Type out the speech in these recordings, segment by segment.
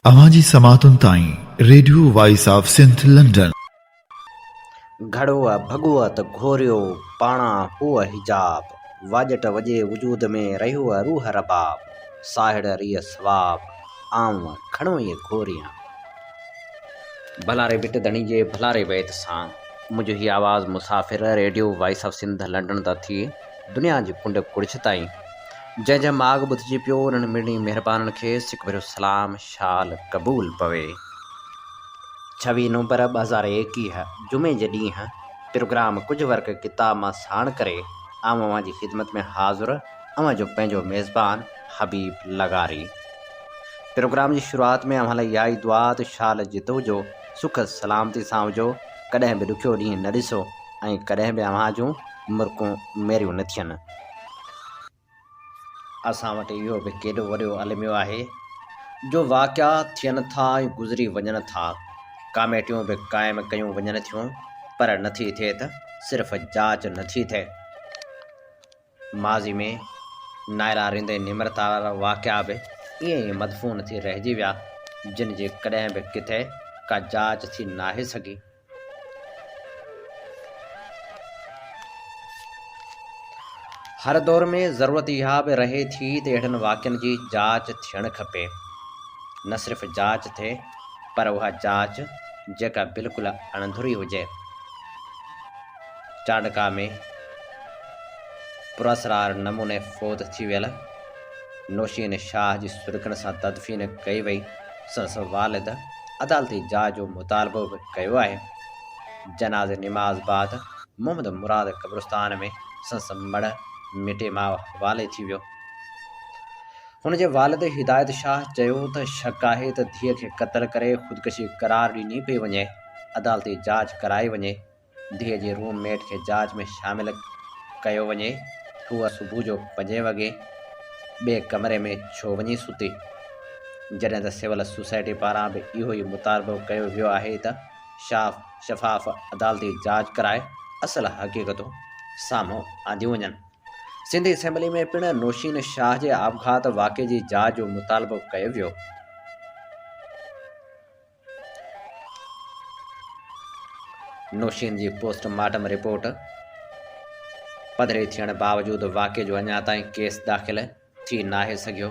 اوهان جي سماعتن تائين radio voice of Sindh London. گهڙوء ڀڳوء ته گهوريو، پاڻان هوء حجاب، واڄٽ وڄي وجود ۾، رهيوء روح رباب، ساهڙ ريء ثواب، آئون گهڻو ئي گهوريان. ڀلاري ڀٽ ڌڻي جي ڀلاري بيت سان منهنجو هي آواز مسافر radio voice of Sindh London تان ٿي دنيا جي ڪنڊ ڪڙڇ تائين جنهن جنهن ماڳ ٻڌجي پيو انهن مڙني مهربانن کي سڪ ڀريو سلام شال قبول پوي. ڇويهه نومبر 2021 جمعي جي ڏينهن پروگرام ڪجهه ورق ڪتاب مان ساڻ ڪري آئون اوهان جي خدمت ۾ حاضر اوهان جو پنهنجو ميزبان حبيب لغاري. پروگرام جي شروعات ۾ اوهان لاء اها ئي دعا ته شال جت هجو سک سلامتي سان هجو ڪڏهن به ڏکيو ڏينهن نه ڏسو ۽ ڪڏهن به اوهان جون مرڪون ميريون نه ٿين. اسان وٽ اهو به ڪيڏو وڏو الميو آهي جو واقعا ٿين ٿا ۽ گذري وڃن ٿا، ڪاميٽيون به قائم ڪيون وڃن ٿيون پر نٿي ٿئي ته صرف جاچ نٿي ٿئي. ماضي ۾ نائرا رند ۽ نمرتا وارا واقعا به ائين ئي مدفون ٿي رهجي ويا، جن جي ڪڏهن به ڪٿي ڪا جاچ ٿي ناهي سگهي. هر دور ۾ ضرورت اها به رهي ٿي ته اهڙن واقعن جي جاچ ٿيڻ کپي. نه صرف جاچ ٿئي پر اها جاچ جيڪا بلڪل اڻڌري هجي. چانڊڪا ۾ پراسرار نموني فوت ٿي ويل نوشين شاهه جي سرڪن سان تدفين ڪئي وئي. سندس والد عدالتي جاچ جو مطالبو به ڪيو آهي. جنازي نماز بعد محمد مراد قبرستان ۾ سندس مڙهه مٽي ماء حوالي ٿي ويو. هن جي والد هدايت شاهه چيو ته شڪ آهي ته ڌيء کي قتل ڪري خودڪشي قرار ڏني پئي وڃي، عدالتي جاچ ڪرائي وڃي. ڌيء جي روم ميٽ کي جاچ ۾ شامل ڪيو وڃي. هوء صبح جو پنجين وڳي ٻئي ڪمري ۾ ڇو وڃي ستي؟ جڏهن ته سول سوسائٽي پاران به اهو ئي مطالبو ڪيو ويو آهي ته شاف شفاف عدالتي جاچ ڪرائي اصل حقيقتون سامهون آنديون وڃن. سنڌ اسيمبلي ۾ پڻ نوشين شاهه جي آپگهات واقعي جي جاچ جو مطالبو ڪيو ويو. نوشين جي پوسٽ مارٽم رپورٽ پڌري ٿيڻ باوجود واقعي جو اڃا تائين ڪيس داخل ٿي ناهي سگهيو.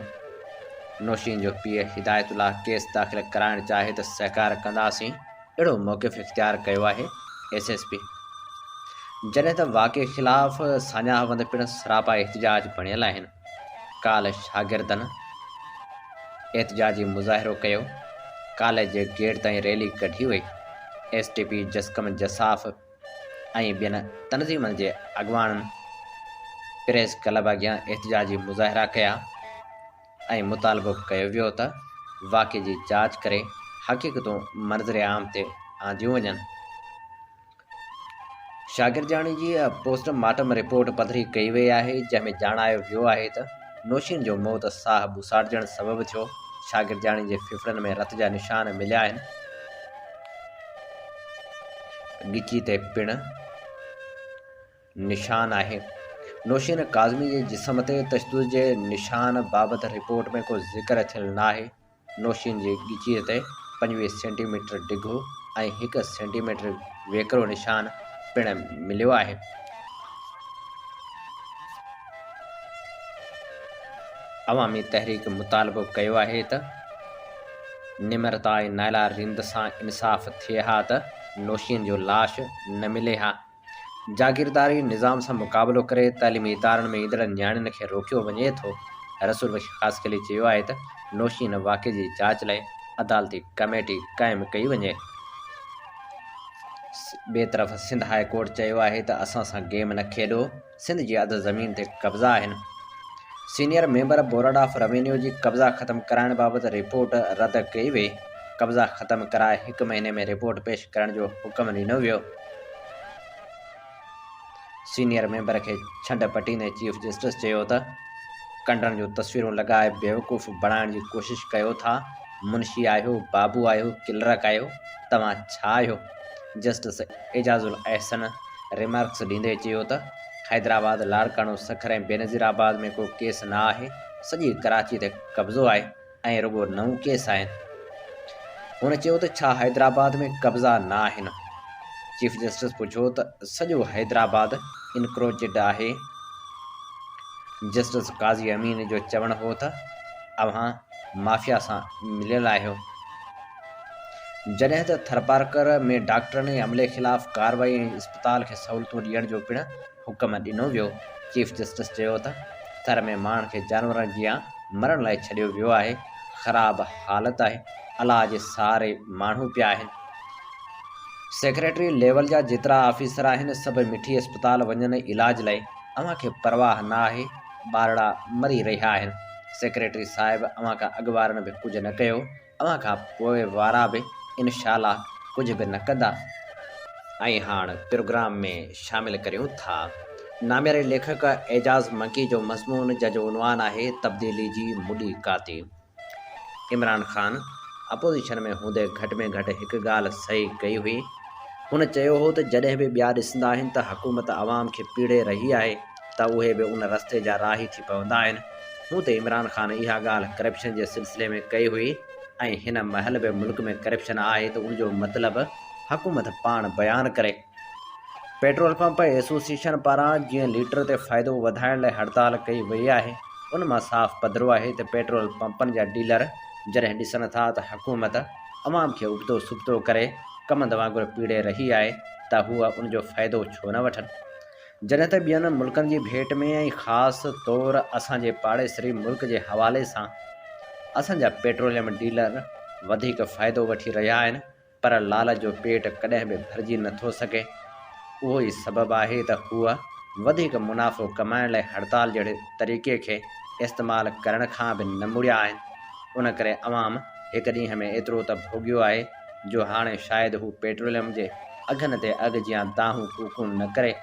نوشين جو پيء هدايت الله ڪيس داخل ڪرائڻ چاهي ته سهڪار ڪنداسين اهڙو موقف اختيار ڪيو آهي ايس ايس پي جڏهن ته واقعي خلاف ساڃاهه وند پڻ سراپا احتجاج بڻيل آهن. ڪالهه شاگردن احتجاجي مظاهرو ڪيو، ڪاليج جي گيٽ تائين ريلي ڪڍي وئي، ايس ٽي پي، جسقم، جساف ۽ ٻين تنظيمن جي اڳواڻن پريس ڪلب اڳيان احتجاجي مظاهرا ڪيا ۽ مطالبو ڪيو ويو ته واقعي جي جاچ ڪري حقيقتون منظر عام تي آنديون وڃن. شاگردياڻي جي پوسٽ مارٽم رپورٽ پڌري ڪئي وئي آهي، جنهن ۾ ڄاڻايو ويو آهي ته نوشين جو موت ساهه ٻوساٽجڻ سبب ٿيو، شاگردياڻي جي ڦڦڙن ۾ رت جا نشان مليا آهن، ڳچي تي پڻ نشان آهي، نوشين ڪاظمي جي جسم تي تشدد جي نشان بابت رپورٽ ۾ ڪو ذڪر ٿيل ناهي. نوشين جي ڳچيء تي 25 سينٽي ميٽر ڊگهو ۽ هڪ سينٽي ميٽر ويڪرو نشان پڻ مليو آهي. عوامي تحريڪ مطالبو ڪيو آهي ته نمرتا ۽ نائلا رند سان انصاف ٿئي ها ته نوشين جو لاش نه ملي ها. جاگيرداري نظام سان مقابلو ڪري تعليمي ادارن ۾ ايندڙ نياڻين کي روڪيو وڃي ٿو. رسول بخش خاصخيلي چيو آهي ته نوشين واقعي جي جاچ لاء عدالتي ڪميٽي قائم ڪئي وڃي. ٻئي طرف سنڌ هاء ڪورٽ چيو آهي ته اسان سان گيم نه کيڏو، سنڌ جي اڌ زمين تي قبضا آهن. Senior member board of revenue جي قبضا ختم ڪرائڻ بابت رپورٽ رد ڪئي وئي، قبضا ختم ڪرائي هڪ مهيني ۾ رپورٽ پيش ڪرڻ جو حڪم ڏنو ويو. سينيئر ميمبر کي ڇنڊ پٽيندي چيف جسٽس چيو ته ڪنڊن جون تصويرون لڳائي بيوقوف بڻائڻ جي ڪوشش ڪيو ٿا، منشي آهيو، بابو آهيو، ڪلرڪ آهيو، توهان ڇا آهيو؟ جسٽس اعجاز الاحسن ريمارڪس ڏيندي چيو ته حيدرآباد، لاڙڪاڻو، سکر ۽ بينظير آباد ۾ ڪو ڪيس نه آهي، سڄي ڪراچي تي قبضو آهي ۽ رڳو نو ڪيس آهن. هن چيو ته ڇا حيدرآباد ۾ قبضا نه آهن؟ چيف جسٽس پڇيو ته سڄو حيدرآباد انڪروچڊ آهي؟ جسٽس قاضي امين جو چوڻ هو ته اوهان مافيا سان مليل آهيو. جڏهن ته ٿرپارڪر ۾ ڊاڪٽرن ۽ عملي خلاف ڪارروائي ۽ اسپتال کي سهولتون ڏيڻ جو پڻ حڪم ڏنو ويو. چيف جسٽس چيو ته ٿر ۾ ماڻهن کي جانورن جيان مرڻ لاء ڇڏيو ويو آهي، خراب حالت آهي، الله جي سهاري ماڻهو پيا آهن. سيڪريٽري ليول جا جيترا آفيسر آهن سڀ مٺي اسپتال وڃن علاج لاء، اوهان کي پرواهه نه آهي، ٻارڙا مري رهيا آهن. سيڪريٽري صاحب اوهان کان اڳ وارن به ڪجهه نه ڪيو، اوهان کان پوء وارا به انشاء الله ڪجهه به نه ڪندا. ۽ هاڻ پروگرام ۾ شامل ڪريون ٿا نامياري ليکڪ اعجاز منگي جو مضمون جنهن جو عنوان آهي تبديلي جي مڏي ڪاتي. عمران خان اپوزيشن ۾ هوندي گهٽ ۾ گهٽ هڪ ڳالهه صحيح ڪئي هئي. هن چيو هو ته جڏهن به ٻيا ڏسندا آهن ته حڪومت عوام کي پيڙهي رهي آهي ته اهي به ان رستي جا راهي ٿي پوندا آهن. هون ته عمران خان اها ڳالهه ڪرپشن جي سلسلي ۾ ڪئي هئي ۽ هن مهل به ملڪ ۾ ڪرپشن آهي ته ان جو مطلب حڪومت پاڻ بيان ڪري. پيٽرول پمپ ايسوسيئيشن پاران جيئن ليٽر تي فائدو وڌائڻ لاء هڙتال ڪئي وئي آهي ان مان صاف پڌرو آهي ته پيٽرول پمپن جا ڊيلر جڏهن ڏسن ٿا ته حڪومت عوام کي ابتو سبتو ڪري ڪمند وانگر پيڙي رهي آهي ته هو ان جو فائدو ڇو نه وٺن. جڏهن ته ٻين ملڪن جي ڀيٽ ۾ ۽ خاص طور اسان جي پاڙيسري ملڪ جي حوالي سان اسان جا پيٽروليم ڊيلر وڌيڪ فائدو وٺي رهيا آهن پر لالچ جو پيٽ ڪڏهن به ڀرجي نٿو سگهي اهو ئي سبب آهي ته هو وڌيڪ منافعو ڪمائڻ لاء هڙتال جهڙي طريقي کي استعمال ڪرڻ کان به نه مڙيا آهن ان ڪري عوام هڪ ڏينهن ۾ ايترو ته ڀوڳيو آهي جو هاڻي شايد هو پيٽروليم جي اگهن تي اڳ جيان دانهون ڪوڪون نه ڪري.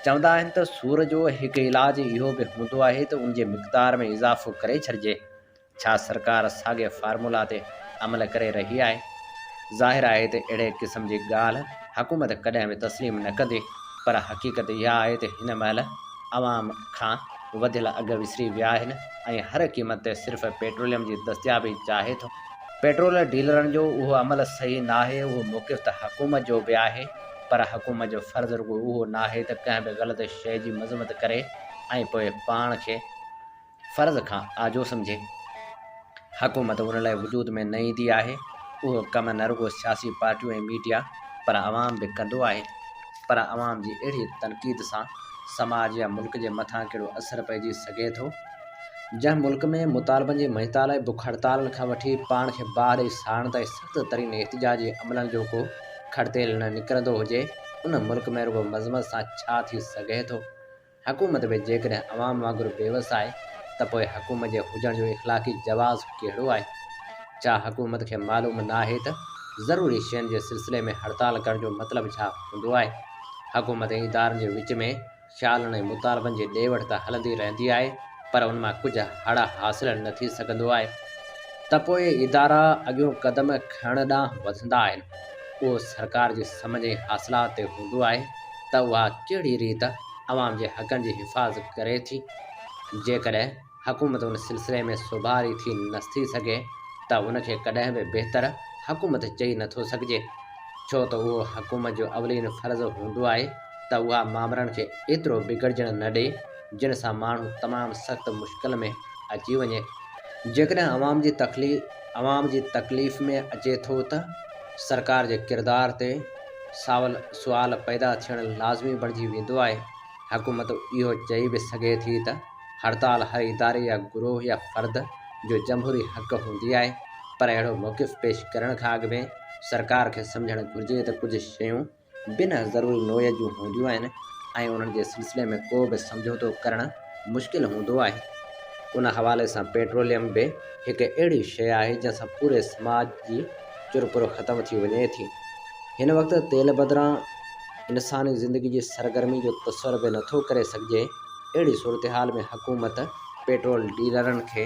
چوندا آهن ته سور جو هڪ علاج اهو به هوندو آهي ته ان جي مقدار ۾ اضافو ڪري ڇڏجي. ڇا سرڪار ساڳئي فارمولا تي عمل ڪري رهي آهي؟ ظاهر آهي ته اهڙي قسم جي ڳالهه حڪومت ڪڏهن به تسليم نه ڪندي پر حقيقت اها آهي ته هن مهل عوام کان وڌيل اگهه وسري ويا آهن ۽ هر قيمت تي صرف پيٽروليم جي دستيابي چاهي ٿو. پيٽرول ڊيلرن جو اهو عمل صحيح ناهي، اهو موقف ته حڪومت جو به آهي پر حڪومت جو فرض رڳو اهو ناهي ته ڪنهن به غلط شيء جي مذمت ڪري ۽ پوء پاڻ کي فرض کان آجو سمجهي. حڪومت ان لاء وجود ۾ نه ايندي آهي، اهو ڪم نه رڳو سياسي پارٽيون ۽ ميڊيا پر عوام به ڪندو آهي پر عوام جي اهڙي تنقيد سان سماج يا ملڪ جي مٿان ڪهڙو اثر پئجي سگهي ٿو؟ جنهن ملڪ ۾ مطالبن جي مڃتا لاء بک هڙتالن کان وٺي پاڻ کي باهه ڏئي ساڙڻ تائين سخت ترين احتجاجي عملن جو ڪو کڙتيل نه نڪرندو هجي، ان ملڪ ۾ رڳو مذمت سان ڇا ٿي سگهي ٿو؟ حڪومت به جيڪڏهن عوام وانگر بيوس آهي ته پوء حڪومت جي هجڻ جو اخلاقي جواز ڪهڙو آهي؟ ڇا حڪومت کي معلوم ناهي ته ضروري شين جي سلسلي ۾ هڙتال ڪرڻ جو مطلب ڇا هوندو آهي؟ حڪومت ۽ ادارن جي وچ ۾ خيالن ۽ مطالبن جي ڏي وٺ ته هلندي رهندي آهي پر ان مان ڪجهه هڙ حاصل نه ٿي سگهندو آهي ته پوء ادارا اڳيون قدم کڻڻ ڏانهن وڌندا آهن. اهو سرڪار جي سمجهه ۽ حاصلات تي هوندو آهي ته اها ڪهڙي ريت عوام جي حقن جي حفاظت ڪري ٿي. جيڪڏهن حڪومت ان سلسلي ۾ سوڀاري ٿي نه ٿي سگهي ته ان کي ڪڏهن به بهتر حڪومت چئي نه ٿو سگهجي ڇو ته اهو حڪومت جو اولين فرض هوندو آهي ته اها مامرن کي ايترو بگڙجڻ نه ڏئي جن سان ماڻهو تمام سخت مشڪل ۾ اچي وڃي. جيڪڏهن عوام جي عوام جي تڪليف ۾ اچي ٿو ته سرڪار جي ڪردار تي ساول سوال پيدا ٿيڻ لازمي بڻجي ويندو آهي. حڪومت اهو چئي به سگهي ٿي ته هڙتال هر اداري يا گروهه يا فرد جو جمهوري حق هوندي آهي پر اهڙو موقف پيش ڪرڻ کان اڳ ۾ سرڪار کي سمجهڻ گهرجي ته ڪجهه شيون بنهه ضروري نوعيت جون هونديون آهن ۽ انهن جي سلسلي ۾ ڪو به سمجهوتو ڪرڻ مشڪل هوندو آهي. ان حوالي سان پيٽروليم به هڪ اهڙي شيء آهي جنهن سان پوري سماج جي چرپر ختم ٿي وڃي ٿي. هن وقت تيل بدران انساني زندگي جي سرگرمي جو تصور به نٿو ڪري سگهجي. اهڙي صورتحال ۾ حڪومت پيٽرول ڊيلرن کي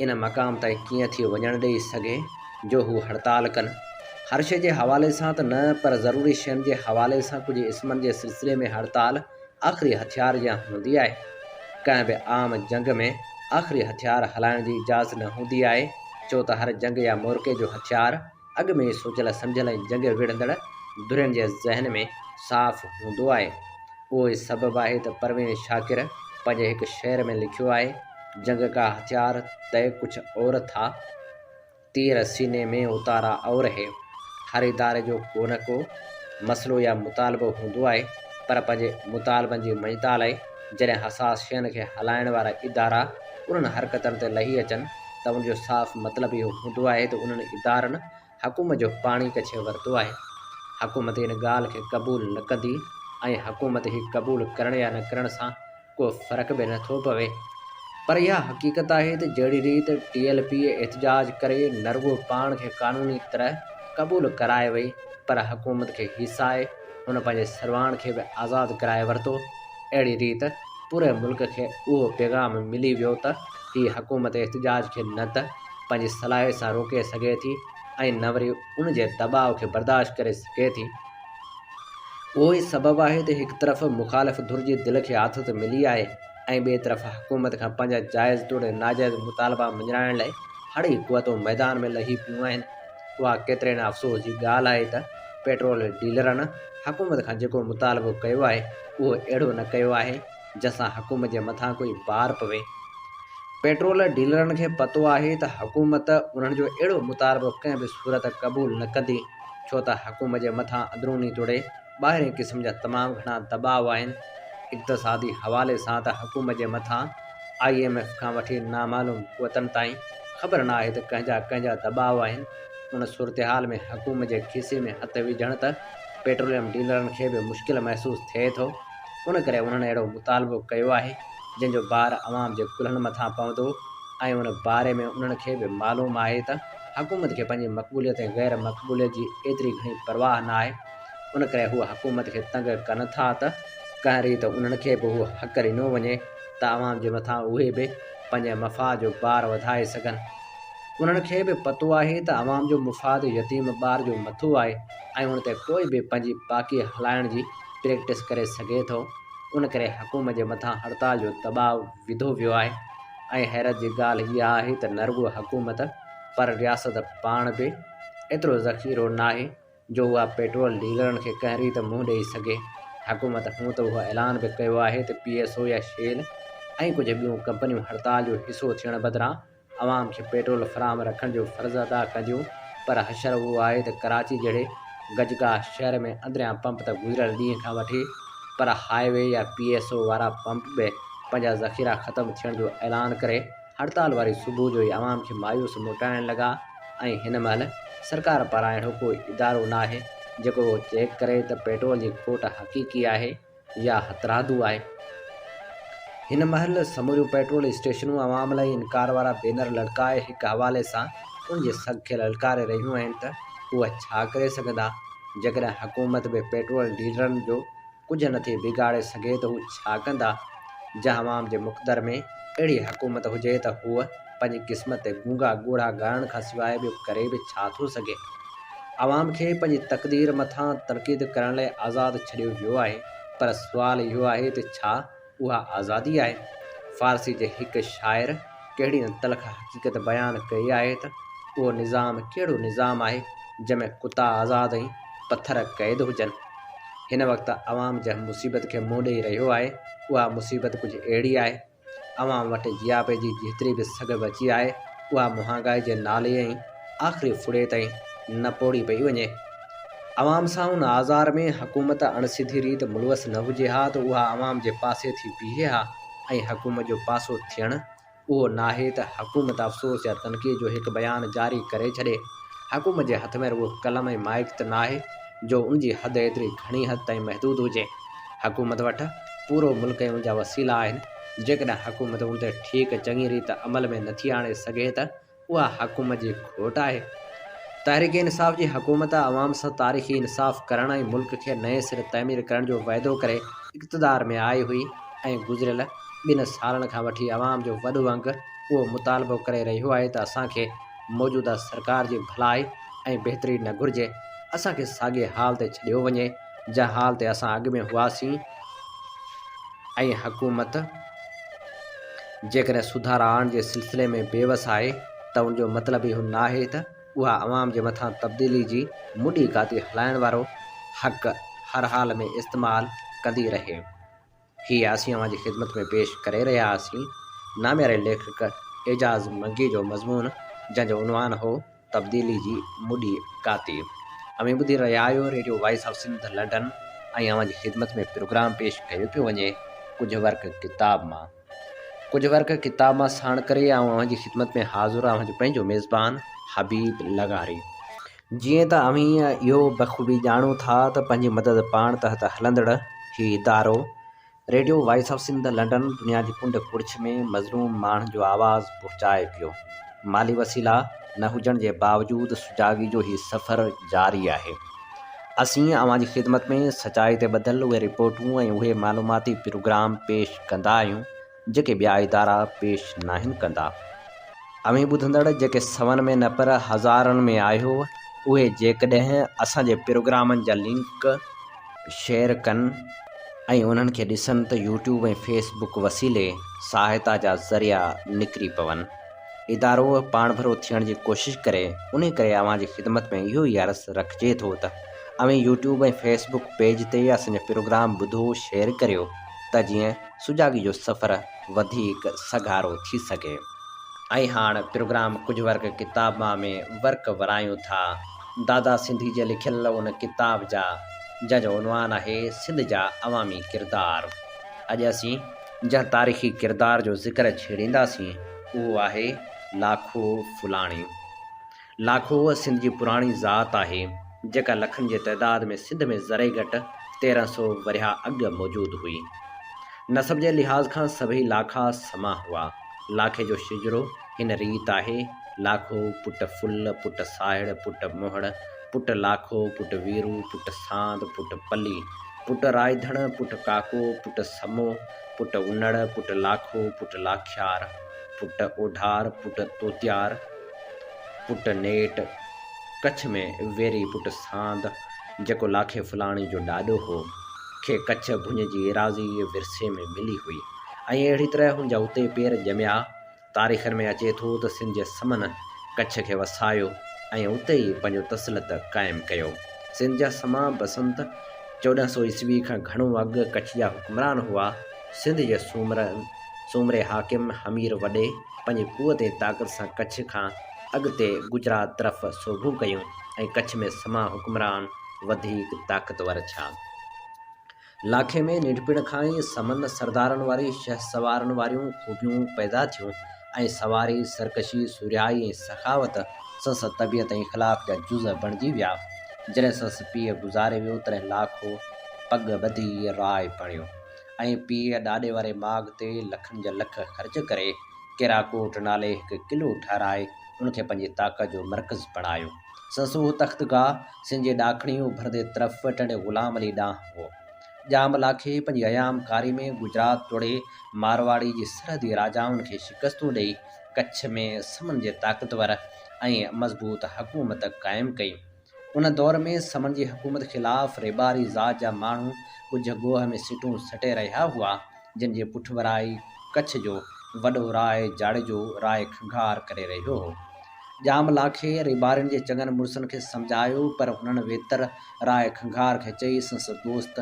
ان مقام تائين ڪيئن ٿي وڃڻ ڏئي سگهي جو هو هڙتال ڪن. هر شيء جي حوالي سان ته نه پر ضروري شين جي حوالي سان ڪجهه اسمن جي سلسلي ۾ هڙتال آخري هٿيار جيان هوندي آهي. ڪنهن به عام جنگ ۾ آخري هٿيار هلائڻ جي اجازت نه هوندي آهي. ڇو ته هر جنگ يا معرڪي جو هٿيار اڳ ۾ ئي سوچيل سمجهيل ۽ جنگ وڙهندڙ ڌرين جي ذهن ۾ صاف هوندو آهي. اهو ئي سبب آهي ته پروين شاڪر پنهنجي هڪ شعر ۾ لکيو آهي، جنگ ڪا هٿيار طئي ڪجهه اور ٿا، تير سيني ۾ اتارا اور هي. هر اداري جو ڪو نه ڪو مسئلو يا مطالبو هوندو آهي پر پنهنجي مطالبن جي مڃتا لاء جڏهن حساس شين کي هلائڻ وارا ادارا انهن حرڪتن تي لهي اچن ته ان جو صاف مطلب اهو هوندو آهي ته انهن ادارن حڪومت جو پاڻي ڪڇي ورتو آهي. حڪومت ان ڳالهه کي قبول نه ڪندي ۽ حڪومت هي قبول ڪرڻ يا نه ڪرڻ سان ڪو فرق به نه ٿو پوي. پر اها حقيقت آهي ته جهڙي ريت ٽي ايل پي احتجاج ڪري نه رڳو پاڻ کي قانوني طرح قبول ڪرائي وئي پر حڪومت کي هيسائي هن پنهنجي سرواڻ کي به آزاد ڪرائي ورتو. اهڙي ريت پوري ملڪ کي اهو پيغام ملي ويو ته هي حڪومت احتجاج کي نه ته پنهنجي صلاحيت سان روڪي سگهي ٿي ۽ نه وري ان جي دٻاء کي برداشت ڪري سگهي ٿي. اهو ئي سبب آهي ته هڪ طرف مخالف ڌر جي دل کي آٿت ملي آهي ۽ ٻئي طرف حڪومت کان پنهنجا جائز توڙي ناجائز مطالبا مڃرائڻ لاء هڙئي قوتون ميدان ۾ لهي پيون آهن. اها ڪيتري نه افسوس جي ڳالهه آهي ته پيٽرول ڊيلرن حڪومت کان جيڪو مطالبو ڪيو آهي اهو اهڙو نه ڪيو آهي جنهن سان حڪومت جي مٿان ڪوئي بار پوي. پيٽرول ڊيلرن کي پتو آهي ته حڪومت انهن جو اهڙو مطالبو ڪنهن به صورت قبول نه ڪندي. ڇو ته حڪومت جي مٿان اندروني توڙي ٻاهرين قسم جا تمام گهڻا دٻاء آهن. اقتصادي حوالي سان ته حڪومت جي مٿان I M F کان وٺي نامعلوم قوتن تائين خبر ناهي ته ڪنهن جا ڪنهن جا دٻاء آهن. ان صورتحال ۾ حڪومت جي کيسي ۾ هٿ وجهڻ ته پيٽروليم ڊيلرن کي به مشڪل محسوس ٿئي ٿو. ان ڪري انهن اهڙو مطالبو ڪيو آهي جنهن جو بار عوام جي ڪلهن مٿان پوندو ۽ ان باري ۾ انهن کي به معلوم آهي ته حڪومت کي پنهنجي مقبوليت ۽ غير مقبوليت جي ايتري گهڻي پرواهه نه آهي، ان ڪري هو حڪومت کي تنگ ڪن ٿا ته ڪنهن ريت انهن کي به اهو حق ڏنو وڃي ته عوام جي مٿان اهي به پنهنجي مفاد جو بار وڌائي سگهن. انهن کي به پتو آهي ته عوام جو مفاد يتيم ٻار جو مٿو آهي ۽ ان تي ڪوئي به پنهنجي پاڪي هلائڻ جي پريڪٽس ڪري سگهي ٿو، ان ڪري حڪومت جي مٿان هڙتال جو دٻاء وڌو ويو آهي. ۽ حيرت جي ڳالهه اها آهي ته نه رڳو حڪومت پر رياست پاڻ به ايترو ذخيرو ناهي جو اها پيٽرول ڊيلرن کي ڪنهن ريت منهن ڏئي سگهي. حڪومت هونء ته اهو اعلان به ڪيو آهي ته پي ايس او يا شيل ۽ ڪجهه ٻيون ڪمپنيون هڙتال جو حصو ٿيڻ بدران عوام کي پيٽرول فراهم رکڻ جو فرض ادا ڪنديون پر حشر اهو آهي ته ڪراچي جهڙي گجگاهه شهر ۾ اندريان پمپ ته گذريل ڏينهن کان وٺي پر هاء وي يا پي ايس او وارا پمپ به پنهنجا ذخيرا ختم ٿيڻ جو اعلان ڪري هڙتال واري صبح جو ئي عوام کي مايوس موٽائڻ لڳا ۽ هن مهل سرڪار پاران اهڙو ڪو ادارو ناهي جيڪو اهو چيڪ ڪري ته پيٽرول جي کوٽ حقيقي آهي يا هٿرادو آهي. هن مهل سموريون پيٽرول اسٽيشنون عوام لاء انڪار وارا بينر لڙڪائي هڪ حوالي سان ان جي سگهه کي للڪاري رهيون آهن ته هو ڇا ڪري سگهندا؟ جيڪڏهن حڪومت به پيٽرول ڊيلرن جو ڪجهه نٿي بگاڙي سگهي ته هو ڇا ڪندا؟ جنهن عوام جي مقدر ۾ اهڙي حڪومت هجي ته هوء پنهنجي قسمت تي گونگا ڳوڙها ڳاڙڻ کان سواء ٻيو ڪري به ڇا ٿو سگهي؟ عوام کي پنهنجي تقدير مٿان تنقيد ڪرڻ لاء آزاد ڇڏيو ويو آهي پر سوال اهو آهي ته ڇا اها آزادي آهي؟ فارسي جي هڪ شاعر ڪهڙي نه تلخ حقيقت بيان ڪئي آهي ته اهو نظام ڪهڙو نظام آهي جنهن ۾ ڪتا آزاد ۽ پٿر قيد هجن. هن وقت عوام جنهن مصيبت کي منهن ڏئي رهيو آهي اها مصيبت ڪجهه اهڙي آهي عوام وٽ جياپي جي جيتري به سگهه بچي آهي، اها مهانگائي جي نالي ۽ آخري ڦڙي تائين نپوڙي پئي وڃي. عوام سان ان آزار ۾ حڪومت اڻ سڌي ريت ملوث نه هجي ها ته اها عوام جي پاسي ٿي بيهي ها ۽ حڪومت جو پاسو ٿيڻ اهو ناهي ته حڪومت افسوس يا تنقيد جو هڪ بيان جاري ڪري ڇڏي. حڪومت جي هٿ ۾ رڳو قلم ۽ مائيڪ ته ناهي جو ان جي حد ايتري گهڻي حد تائين محدود هجي. حڪومت وٽ پورو ملڪ ۽ ان جا وسيلا آهن، جيڪڏهن حڪومت ان تي ٺيڪ چڱي ريت عمل ۾ نٿي آڻي سگهي ته اها حڪومت جي کوٽ آهي. تحريڪ انصاف جي حڪومت عوام سان تاريخي انصاف ڪرڻ ۽ ملڪ کي نئين سر تعمير ڪرڻ جو وعدو ڪري اقتدار ۾ آئي هئي ۽ گذريل ٻن سالن کان وٺي عوام جو وڏو انگ اهو مطالبو ڪري رهيو آهي ته اسان کي موجوده سرڪار جي ڀلائي ۽ بهتري نه گهرجي، اسان کي ساڳئي حال تي ڇڏيو وڃي، جنهن حال تي اسان اڳ ۾ هئاسين ۽ حڪومت جيڪڏهن سڌارا آڻڻ جي سلسلي ۾ بيوس آهي ته ان جو مطلب اهو ناهي ته اها عوام جي مٿان تبديلي جي مڏي گادي هلائڻ وارو حق هر حال ۾ استعمال ڪندي رهي. هي اسين اوهان جي خدمت ۾ پيش ڪري رهيا هئاسين نامياري ليکڪ اعجاز منگي جو مضمون جنهن جو عنوان هو تبديلي جي مڏي ڪاتي. اوهين ٻڌي رهيا آهيو radio voice of Sindh London ۽ اوهان جي خدمت ۾ پروگرام پيش ڪيو پيو وڃي ڪجهه ورق ڪتاب مان. ڪجهه ورق ڪتاب مان ساڻ ڪري آئون اوهان جي خدمت ۾ حاضر اوهان جو پنهنجو ميزبان حبيب لغاري. جيئن ته اوهين اهو بخوبي ڄاڻو ٿا ته پنهنجي مدد پاڻ تحت هلندڙ هي ادارو radio voice of Sindh London دنيا جي ڪنڊ ڪڙڇ ۾ مظلوم ماڻهن جو آواز پهچائي پيو. مالي وسيلا نه هجڻ جي باوجود سجاڳي جو هي سفر جاري آهي. اسين اوهان جي خدمت ۾ سچائي تي ٻڌل اهي رپورٽون ۽ اهي معلوماتي پروگرام پيش ڪندا آهيون جيڪي ٻيا ادارا پيش ناهن ڪندا. اوهين ٻڌندڙ جيڪي سون ۾ نه پر هزارن ۾ آهيو اهي جيڪڏهن اسان جي پروگرامن جا لنڪ شيئر ڪن ۽ انهن کي ڏسن ته يوٽيوب ۽ فيس بڪ وسيلي سهائتا جا ذريعا نڪري پون. ادارو پاڻڀرو ٿيڻ جي ڪوشش ڪري انهي ڪري اوهان جي خدمت ۾ اهو ئي عرض رکجي ٿو ته اوهين يوٽيوب ۽ فيس بڪ پيج تي اسان جا پروگرام ٻڌو شيئر ڪريو ته جيئن سجاڳي جو سفر وڌيڪ سگهارو ٿي سگهي. ۽ هاڻ پروگرام ڪجهه ورق ڪتاب مان ۾ ورق ورايون ٿا دادا سنڌي جي لکيل ان ڪتاب جا جنهن جو عنوان آهي سنڌ جا عوامي ڪردار. اڄ اسين جنهن تاريخي ڪردار جو ذڪر ڇيڙينداسين اهو آهي لاکو ڦلاڻي. لاکو سنڌ جي پراڻي ذات آهي، جيڪا لکن جي تعداد ۾ سنڌ ۾ ذري گهٽ 1300 ورهيا اڳ موجود هئي. نسب جي لحاظ کان سڀئي لاکا سما هئا. لاکي جو شجرو هن ريت آهي، لاکو پٽ ڦل، پٽ ساهڙ، پٽ موهڙ، پٽ لاکو، پٽ ويرو، پٽ ساند، پٽ پلي، پٽ رائڌڻ، پٽ ڪاڪو، پٽ سمو، پٽ انڙ، پٽ لاکو، پٽ لاکيار، پٽ اوڍار، پٽ توتيار، پٽ نيٽ، ڪڇ ۾ ويري پٽ ساند، جيڪو لاکي ڦلاڻي جو ڏاڏو هو، کي ڪڇ ڀڃ جي ايراضي ورثي ۾ ملي هئي ۽ اهڙي طرح هن جا اتي پير ڄميا. تاريخن ۾ اچي ٿو ته سنڌ جي سمن ڪڇ کي وسايو ۽ اتي ئي پنهنجو تسلط قائم ڪيو. سنڌ جا سما بسنت 1400 عيسوي کان گهڻو اڳ ڪڇ جا حڪمران هئا. سنڌ جي سومرن سومري حاڪم حمير وڏي پنهنجي قوت ۽ طاقت سان ڪڇ کان اڳتي گجرات طرف سوڀون ڪيون ۽ ڪڇ ۾ سما حڪمران وڌيڪ طاقتور ٿيا. لاکي ۾ ننڍپڻ کان ئي سمن سردارن واري شهسوارن واريون خوبيون پيدا ٿيون ۽ سواري، سرڪشي، سورهيائي ۽ سخاوت سندس طبيعت ۽ اخلاق جا جز بڻجي ويا. جڏهن سندس پيء گذاري ويو تڏهن لاکو پڳ ٻڌي راء بڻيو. ۽ پيء ڏاڏي واري ماڳ تي لکن جا لک خرچ ڪري ڪيراڪوٽ نالي هڪ قلعو ٺهرائي ان کي پنهنجي طاقت جو مرڪز بڻايو. سندس اهو تختگاهه سنڌ جي ڏاکڻي اڀرندي طرف ٽنڊي غلام علي ڏانهن هو. ڄام لاکي پنهنجي ايام ڪاري ۾ گجرات توڙي مارواڙي جي سرحدي راجائن کي شڪستون ڏئي ڪڇ ۾ سمن جي طاقتور ۽ مضبوط حڪومت قائم ڪئي. ان دور ۾ سمن جي حڪومت خلاف ريٻاري ذات جا ماڻهو ڳجهه ڳوهه ۾ سٽون سٽي رهيا هئا، جن جي پٺڀرائي ڪڇ جو وڏو راء جاڙيجو راء کنگهار ڪري رهيو هو. ڄام لاکي ريٻارين جي چڱن مڙسن کي سمجهايو، پر هنن ويتر راء کنگهار کي چئي سندس دوست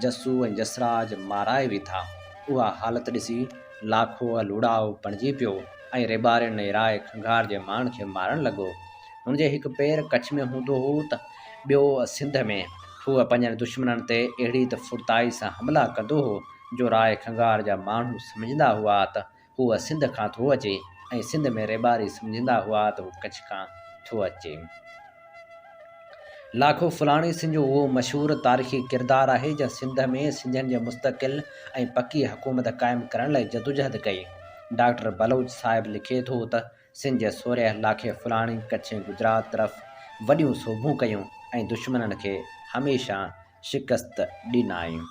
جسو ۽ جسراج مارائي وڌا. اها حالت ڏسي لاکو لوڙائو بڻجي پيو ۽ ريٻارين ۽ راء کنگهار جي ماڻهن کي مارڻ لڳو. هن جي هڪ پير ڪڇ ۾ هوندو هو ته ٻيو سنڌ ۾. هو پنهنجن دشمنن تي اهڙي ته ڦڙتائي سان حملا ڪندو هو جو راء کنگهار جا ماڻهو سمجهندا هئا ته هو سنڌ کان ٿو اچي ۽ سنڌ ۾ ريٻاري سمجهندا هئا ته هو ڪڇ کان ٿو اچي. لاکو ڦلاڻي سنڌ جو اهو مشهور تاريخي ڪردار آهي جنهن سنڌ ۾ سنڌين جي مستقل ۽ پڪي حڪومت قائم ڪرڻ لاء جدوجهد ڪئي. ڊاڪٽر بلوچ صاحب لکي ٿو ته سنڌ جي سورهيه لاکي ڦلاڻي ڪڇ ۽ گجرات طرف وڏيون سوڀون ڪيون ۽ دشمنن کي هميشه شڪست ڏنائين.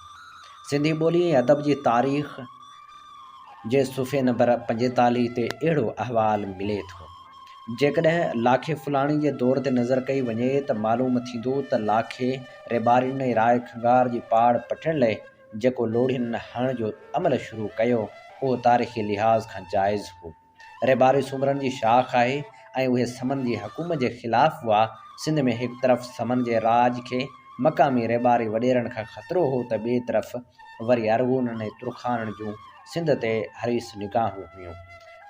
سنڌي ٻولي ۽ ادب جي تاريخ جي صفحي نمبر 45 تي اهڙو احوال ملي ٿو. جيڪڏهن لاکي ڦلاڻي جي دور تي نظر ڪئي وڃي ته معلوم ٿيندو ته لاکي ريٻارين ۽ راء کنگهار جي پاڙ پٽڻ لئه جيڪو لوڙهين هڻڻ جو عمل شروع ڪيو، اهو تاريخي لحاظ کان جائز هو. ريٻاري سومرن جي شاخ آهي ۽ اهي سمن جي حڪومت جي خلاف هئا. سنڌ ۾ هڪ طرف سمن جي راڄ کي مقامي ريٻاري وڏيرن کان خطرو هو ته ٻئي طرف وري ارغونن ۽ ترخانن جون سنڌ تي حريص نگاهون هيون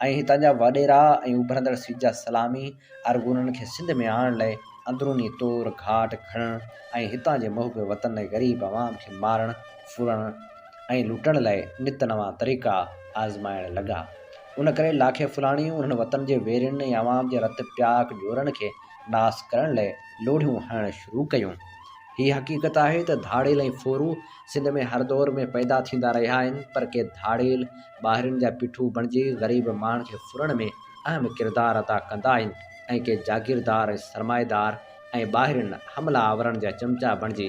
۽ هتان جا وڏيرا ۽ اڀرندڙ سج جا سلامي ارغونن کي سنڌ ۾ آڻڻ لئه اندروني طور گهاٽ کڻڻ ۽ هتان جي محب وطن ۽ غريب عوام کي مارڻ، ڦرڻ ۽ لٽڻ لئه نت نوان طريقا آزمائڻ لڳا. ان ڪري لاکي ڦلاڻي انهن وطن جي ويرين ۽ عوام جي رت پياڪ ڄورن کي ناس ڪرڻ لئه لوڙهيون هڻڻ شروع ڪيون. هي حقيقت آهي ته ڌاڙيل ۽ ڦورو سنڌ ۾ هر دور ۾ پيدا ٿيندا رهيا آهن پر ڪي ڌاڙيل ٻاهرين جا پٺو بڻجي غريب ماڻهن کي ڦرڻ ۾ اهم ڪردار ادا ڪندا آهن ۽ ڪي جاگيردار ۽ سرمائيدار ۽ ٻاهرين حمله آورن جا چمچا بڻجي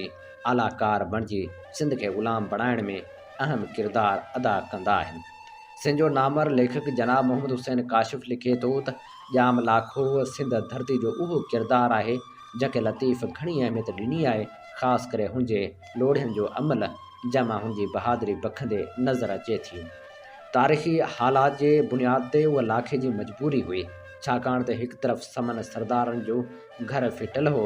آلا ڪار بڻجي سنڌ کي غلام بڻائڻ ۾ اهم ڪردار ادا ڪندا آهن. سنڌ جو نامور ليکڪ جناب محمد حسين ڪاشف لکي ٿو ته ڄام لاکو سنڌ ڌرتي جو اهو ڪردار آهي جنهن کي لطيف گهڻي اهميت ڏني آهي خاص ڪري هن جي لوڙهين جو عمل جنهن مان هن جي بهادري بکندي نظر اچي ٿي. تاريخي حالات جي بنياد تي اها لاکي جي مجبوري هئي ڇاڪاڻ ته هڪ طرف سمن سردارن جو گهر ڦٽل هو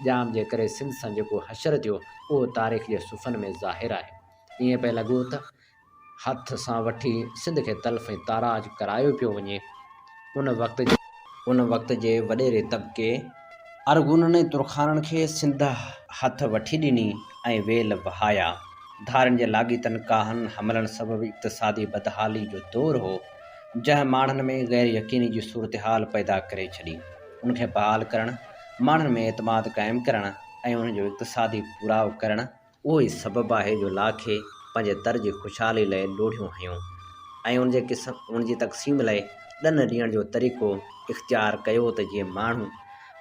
ڄام جي ڪري سنڌ سان جيڪو حشر ٿيو اهو تاريخ جي صفحن ۾ ظاهر آهي ائين پئي لڳو ته هٿ سان وٺي سنڌ کي تلف ۽ تاراج ڪرايو پيو وڃي. ان وقت جي. ان وقت جي وڏيري طبقي ارغونن ۽ ترخانن کي سنڌ هٿ وٺي ڏني ۽ ويل وهايا. ڌارين جي لاڳيتن ڪاهن حملن سبب اقتصادي بدحالي جو دور هو، جنهن ماڻهن ۾ غير يقيني جي صورتحال پيدا ڪري ڇڏي. ان کي بحال ڪرڻ، ماڻهن ۾ اعتماد قائم ڪرڻ ۽ انهن جو اقتصادي پورائو ڪرڻ اهو ئي سبب آهي جو لاکي پنهنجي تر جي خوشحالي لئه لوڙهيون هنيون ۽ ان جي قسم ان جي تقسيم لئه ڏن ڏيڻ جو طريقو اختيار ڪيو ته جيئن ماڻهو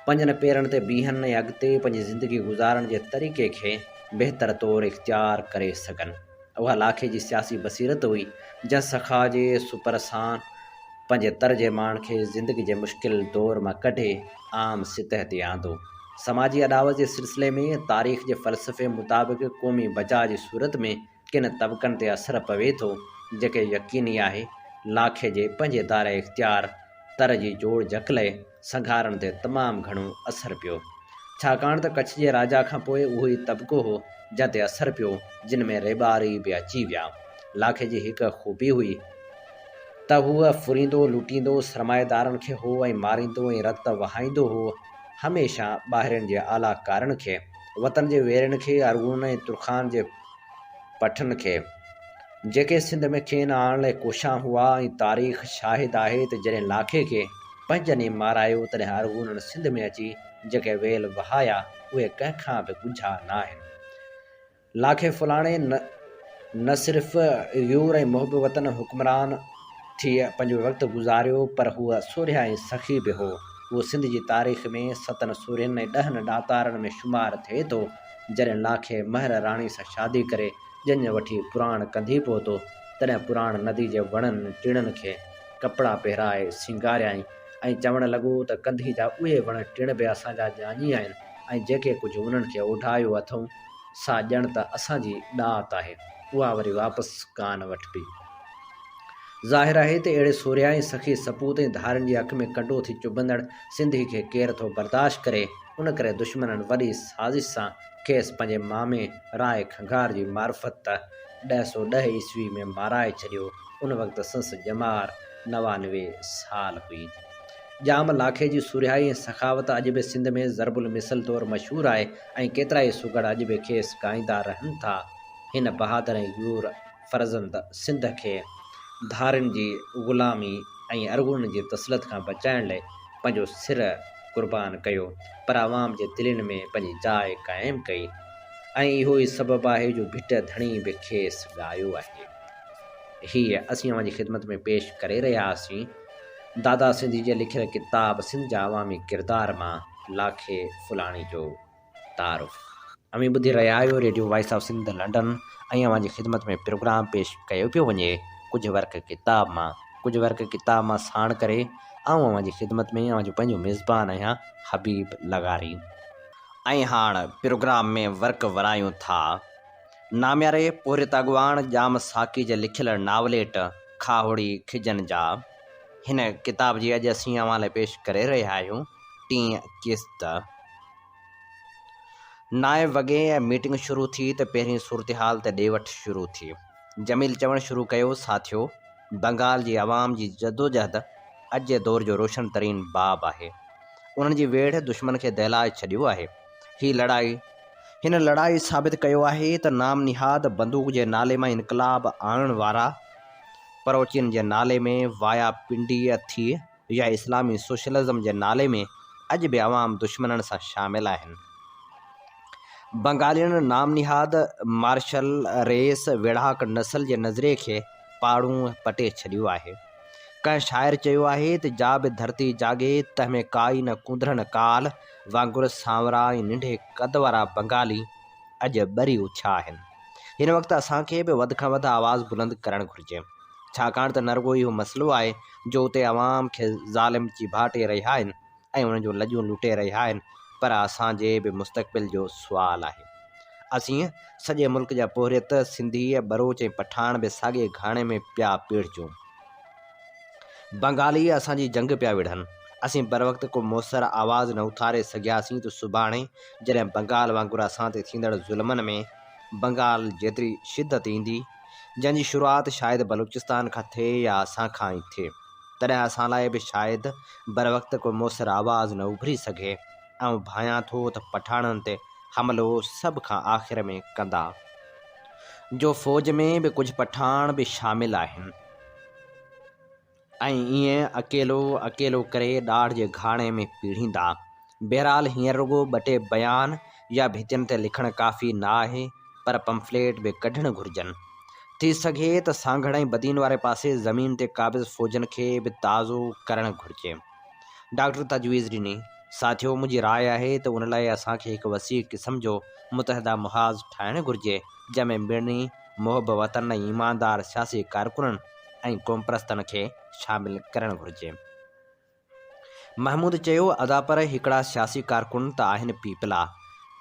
پنهنجن پيرن تي بيهن ۽ اڳتي پنهنجي زندگي گذارڻ جي طريقي کي بهتر طور اختيار ڪري سگهن. اها لاکي جي سياسي بصيرت هئي جنهن سخا جي سپر سان پنهنجي تر جي ماڻهن کي زندگي جي مشڪل دور مان ڪڍي عام سطح تي آندو. سماجي اڏاوت جي سلسلي ۾ تاريخ جي فلسفي مطابق قومي بچاء جي صورت ۾ ڪن طبقن تي اثر پوي ٿو، جيڪي يقيني آهي لاکي جي پنهنجي دائره اختيار تر جي جوڙجڪ لئه سنگهارن تي تمام گهڻو اثر پيو. ڇاڪاڻ ته ڪڇ جي راجا کان پوء اهو ئي طبقو هو جنهن تي اثر پيو، جن ۾ ريٻاري به اچي ويا. لاکي جي هڪ خوبي هئي ته هو ڦريندو لٽيندو سرمائيدارن کي هو ۽ ماريندو ۽ رت وهائيندو هو. هميشه ٻاهرين جي اعليٰ ڪارين کي، وطن جي ويرين کي، ارغونن ۽ ترخان جي پٺن کي، جيڪي سنڌ ۾ کين آڻڻ لاء ڪوشان هئا ۽ تاريخ شاهد آهي ته جڏهن لاکي کي پنهنجن ئي مارايو تڏهن ارغونن سنڌ ۾ اچي جيڪي ويل وهايا اهي ڪنهن کان به ڳجها ناهن. لاکي ڦلاڻي نه صرف غيور ۽ محب وطن حڪمران ٿي پنهنجو وقت گذاريو پر هو سورهيه ۽ سخي به هو. هو سنڌ جي تاريخ ۾ ستن سورهين ۽ ڏهن ڏاتارن ۾ شمار ٿئي ٿو. جڏهن لاکي مهر راڻي سان شادي ڪري ڄڃ وٺي پراڻ ڪنڌي پهتو، تڏهن پراڻ ندي جي وڻن ٽڻن کي ڪپڙا پهرائي سينگاريائين ۽ چوڻ لڳو ته ڪنڌي جا اهي وڻ ٽڻ به اسان جا ڄاڃي آهن ۽ جيڪي ڪجهه انهن کي اوڍايو اٿئون، سا ڄڻ ته اسان جي ڏات آهي، اها وري واپس ڪانه وٺبي. ظاهر آهي ته اهڙي سورهيا ۽ سخي سپوت ۽ ڌارين جي اک ۾ ڪنڊو ٿي چڀندڙ سنڌي کي ڪير ٿو برداشت ڪري، ان ڪري دشمنن وڏي سازش سان کيس پنهنجي مامي راء کنگهار جي معرفت 1010 عيسوي ۾ مارائي ڇڏيو، ان وقت سندس ڄمار 99 سال هئي. ڄام لاکي جي سورهيائي ۽ سخاوت اڄ به سنڌ ۾ ضرب المثل طور مشهور آهي ۽ ڪيترائي سگهڙ اڄ به کيس ڳائيندا رهن ٿا. هن بهادر ۽ غيور فرزند سنڌ کي ڌارين جي غلامي ۽ ارغونن جي تسلط کان بچائڻ لئه پنهنجو سر قربان ڪيو پر عوام جي دلين ۾ پنهنجي جاء قائم ڪئي ۽ اهو ئي سبب آهي جو ڀٽ ڌڻي به کيس ڳايو آهي. هيء اسين اوهان جي خدمت ۾ پيش ڪري رهيا هئاسين دادا سنڌي جي لکيل ڪتاب سنڌ جا عوامي ڪردار مان لاکي ڦلاڻي جو تعارف. اوهين ٻڌي رهيا آهيو radio voice of Sindh London ۽ اوهان جي خدمت ۾ پروگرام پيش ڪيو پيو وڃي ڪجهه ورق ڪتاب مان. ڪجهه ورق ڪتاب مان ساڻ ڪري آئون اوهان جي خدمت ۾ اوهان جو پنهنجو ميزبان آهيان حبيب لغاري. ۽ هاڻ پروگرام ۾ ورق ورايون ٿا. نامياري پورهيت اڳواڻ ڄام ساقي جي لکيل ناوليٽ کاهوڙي کجن جا. هن ڪتاب جي اڄ اسين اوهان لاء پيش ڪري رهيا آهيون ٽين قسط. نائين وڳي ميٽنگ شروع ٿي ته پهرين صورتحال تي ڏي وٺ شروع ٿي. جميل چوڻ شروع ڪيو، ساٿيو! بنگال جي عوام جي جدوجهد اڄ جي دور جو روشن ترين باب آهي. انهن جي ويڙهه دشمن کي دهلائي ڇڏيو آهي. هي لڙائي هن لڙائي ثابت ڪيو آهي ته نام نهاد بندوق جي نالي مان انقلاب آڻڻ وارا پروچين جي نالي ۾ وايا پنڊيء ٿي يا اسلامي سوشلزم جي نالي ۾ اڄ به عوام دشمنن سان شامل آهن. بنگالين نام نهاد مارشل ريس ويڙهاڪ نسل جي نظريي کي پاڙون پٽي ڇڏيو آهي. ڪنهن شاعر چيو آهي ته جا به ڌرتي جاڳي تنهن ۾ ڪائي نه ڪونڌرن ڪال وانگر سانورا ۽ ننڍي قد وارا بنگالي اڄ ٻري اٿيا آهن. هن وقت اسان کي به وڌ کان وڌ آواز بلند ڪرڻ گهرجي. ڇاڪاڻ ته نه رڳو اهو مسئلو آهي جو اتي عوام کي ظالم چيڀاٽي رهيا آهن ۽ انهن جون لڄون لٽي رهيا آهن پر اسان جي به مستقبل جو سوال آهي. اسين سڄي ملڪ جا پورهيت، سنڌي، ٻروچ ۽ پٺاڻ به ساڳئي گهاڻي ۾ پيا پيڙهجون. بنگالي اسان جي جنگ پيا وڙهن. اسين بروقت ڪو موثر آواز نه اٿاري سگهياسين ته سڀاڻي جڏهن بنگال وانگر اسان تي ٿيندڙ ظلمن ۾ بنگال جيتري شدت ايندي، جنهن جي شروعات شايد بلوچستان کان ٿئي يا اسان کان ئي ٿئي، تڏهن اسان لاء به شايد بروقت ڪو موثر آواز نه اڀري سگهي. آئون ڀانيان ٿو ته پٺاڻن تي حملو سڀ کان آخر ۾ ڪندا، جو فوج ۾ به ڪجهه پٺاڻ به شامل آهن. ۽ ائين اڪيلو اڪيلو ڪري ڏاڍ جي گهاڻي ۾ پيڙهيندا. بهرحال هينئر رڳو ٻه ٽي بيان يا ڀتين تي لکڻ ڪافي نه آهي پر پمفليٽ به ڪڍڻ گهرجن. ٿي سگهي ته سانگهڙ ۽ بدين واري پاسي زمين تي قابض فوجن کي به تازو ڪرڻ گهرجي. ڊاڪٽر تجويز ڏني. ساٿيو منهنجي راء آهي ته ان لاء اسان کي هڪ وسيع قسم جو متحده محاذ ٺاهڻ گهرجي جنهن ۾ مڙني محب وطن ۽ ايماندار سياسي ڪارڪنن ۽ قومپرستن کي شامل ڪرڻ گهرجي. محمود چيو، ادا پر هڪڙا سياسي ڪارڪن ته آهن پيپلا.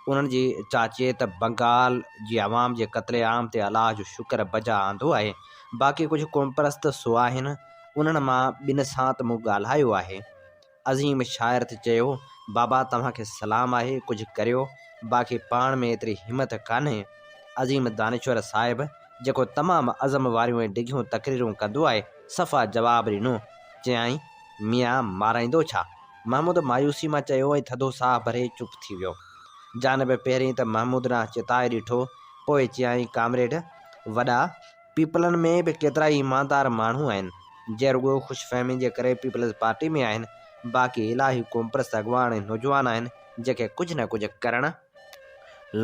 انهن جي چاچي ته بنگال جي عوام جي قتل عام تي الله جو شڪر بجا آندو آهي. باقي ڪجهه قومپرست سو آهن، انهن مان ٻن سان ته مون ڳالهايو آهي. عظيم شاعر ته چيو، بابا توهان کي سلام آهي، ڪجهه ڪريو، باقي پاڻ ۾ ايتري همت ڪانهي. عظيم دانشور صاحب، جيڪو تمام عزم واريون ۽ ڊگهيون تقريرون ڪندو آهي، صفا جواب ڏنو. چيائين، ميان مارائيندو ڇا؟ محمود مايوسي مان چيو ۽ ٿڌو ساهه ڀري چپ ٿي ويو. جانب پهرين ته محمود ڏانهن چتائي ڏٺو، پوء چيائين، ڪامريڊ وڏا! پيپلن ۾ به ڪيترائي ايماندار ماڻهو آهن، جي رڳو خوش فهمي جي ڪري پيپلز پارٽي ۾ آهن، باقي الاهي قومپرست اڳواڻ ۽ نوجوان آهن، جيڪي ڪجهه نه ڪجهه ڪرڻ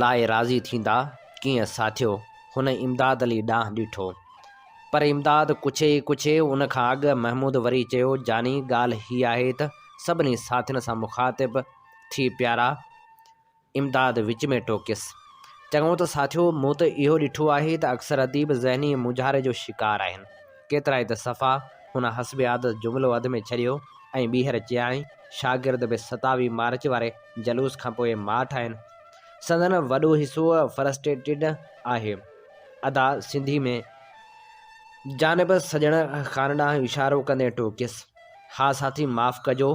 لاء راضي ٿيندا ڪيئن ساٿيو؟ هن امداد علي ڏانهن ڏٺو. پر امداد ڪڇي ئي ڪڇي، ان کان اڳ محمود وري چيو، جاني ڳالهه هي آهي ته سڀني ساٿين سان مخاطب ٿي پيارا! امداد وچ ۾ ٽوڪيس. چڱو ته ساٿيو، مون ته اهو ڏٺو آهي ته اڪثر اديب ذهني مونجهاري جو شڪار آهن. ڪيترائي ته صفا، هن حسب عادت جملو اڌ ۾ ڇڏيو ۽ ٻيهر چيائين، شاگرد به ستاويهه مارچ واري جلوس کان پوء ماٺ آهن. سندن وڏو حصو فرسٽريٽيڊ آهي. ادا سنڌي ۾. جانب سڄڻ خان ڏانهن اشارو ڪندي ٽوڪيس. ها ساٿي معاف ڪجو.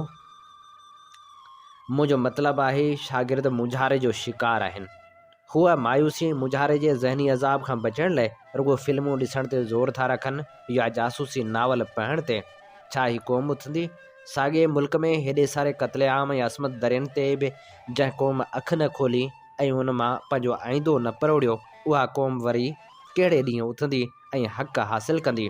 منهنجو مطلب آهي شاگرد مونجهاري جو شڪار آهن. هو مايوسي ۽ مونجهاري جي ذهني عذاب کان بچڻ لئه رڳو فلمون ڏسڻ تي زور ٿا رکن يا جاسوسي ناول پڙهڻ تي. ڇا هي قوم اٿندي؟ ساڳئي ملڪ ۾ هيڏي ساري قتل عام ۽ عصمت درين تي به جنهن قوم اک نه کولي ۽ ان مان پنهنجو آئيندو نه پروڙيو اها قوم وري ڪهڙي ڏينهن اٿندي ۽ حق حاصل ڪندي؟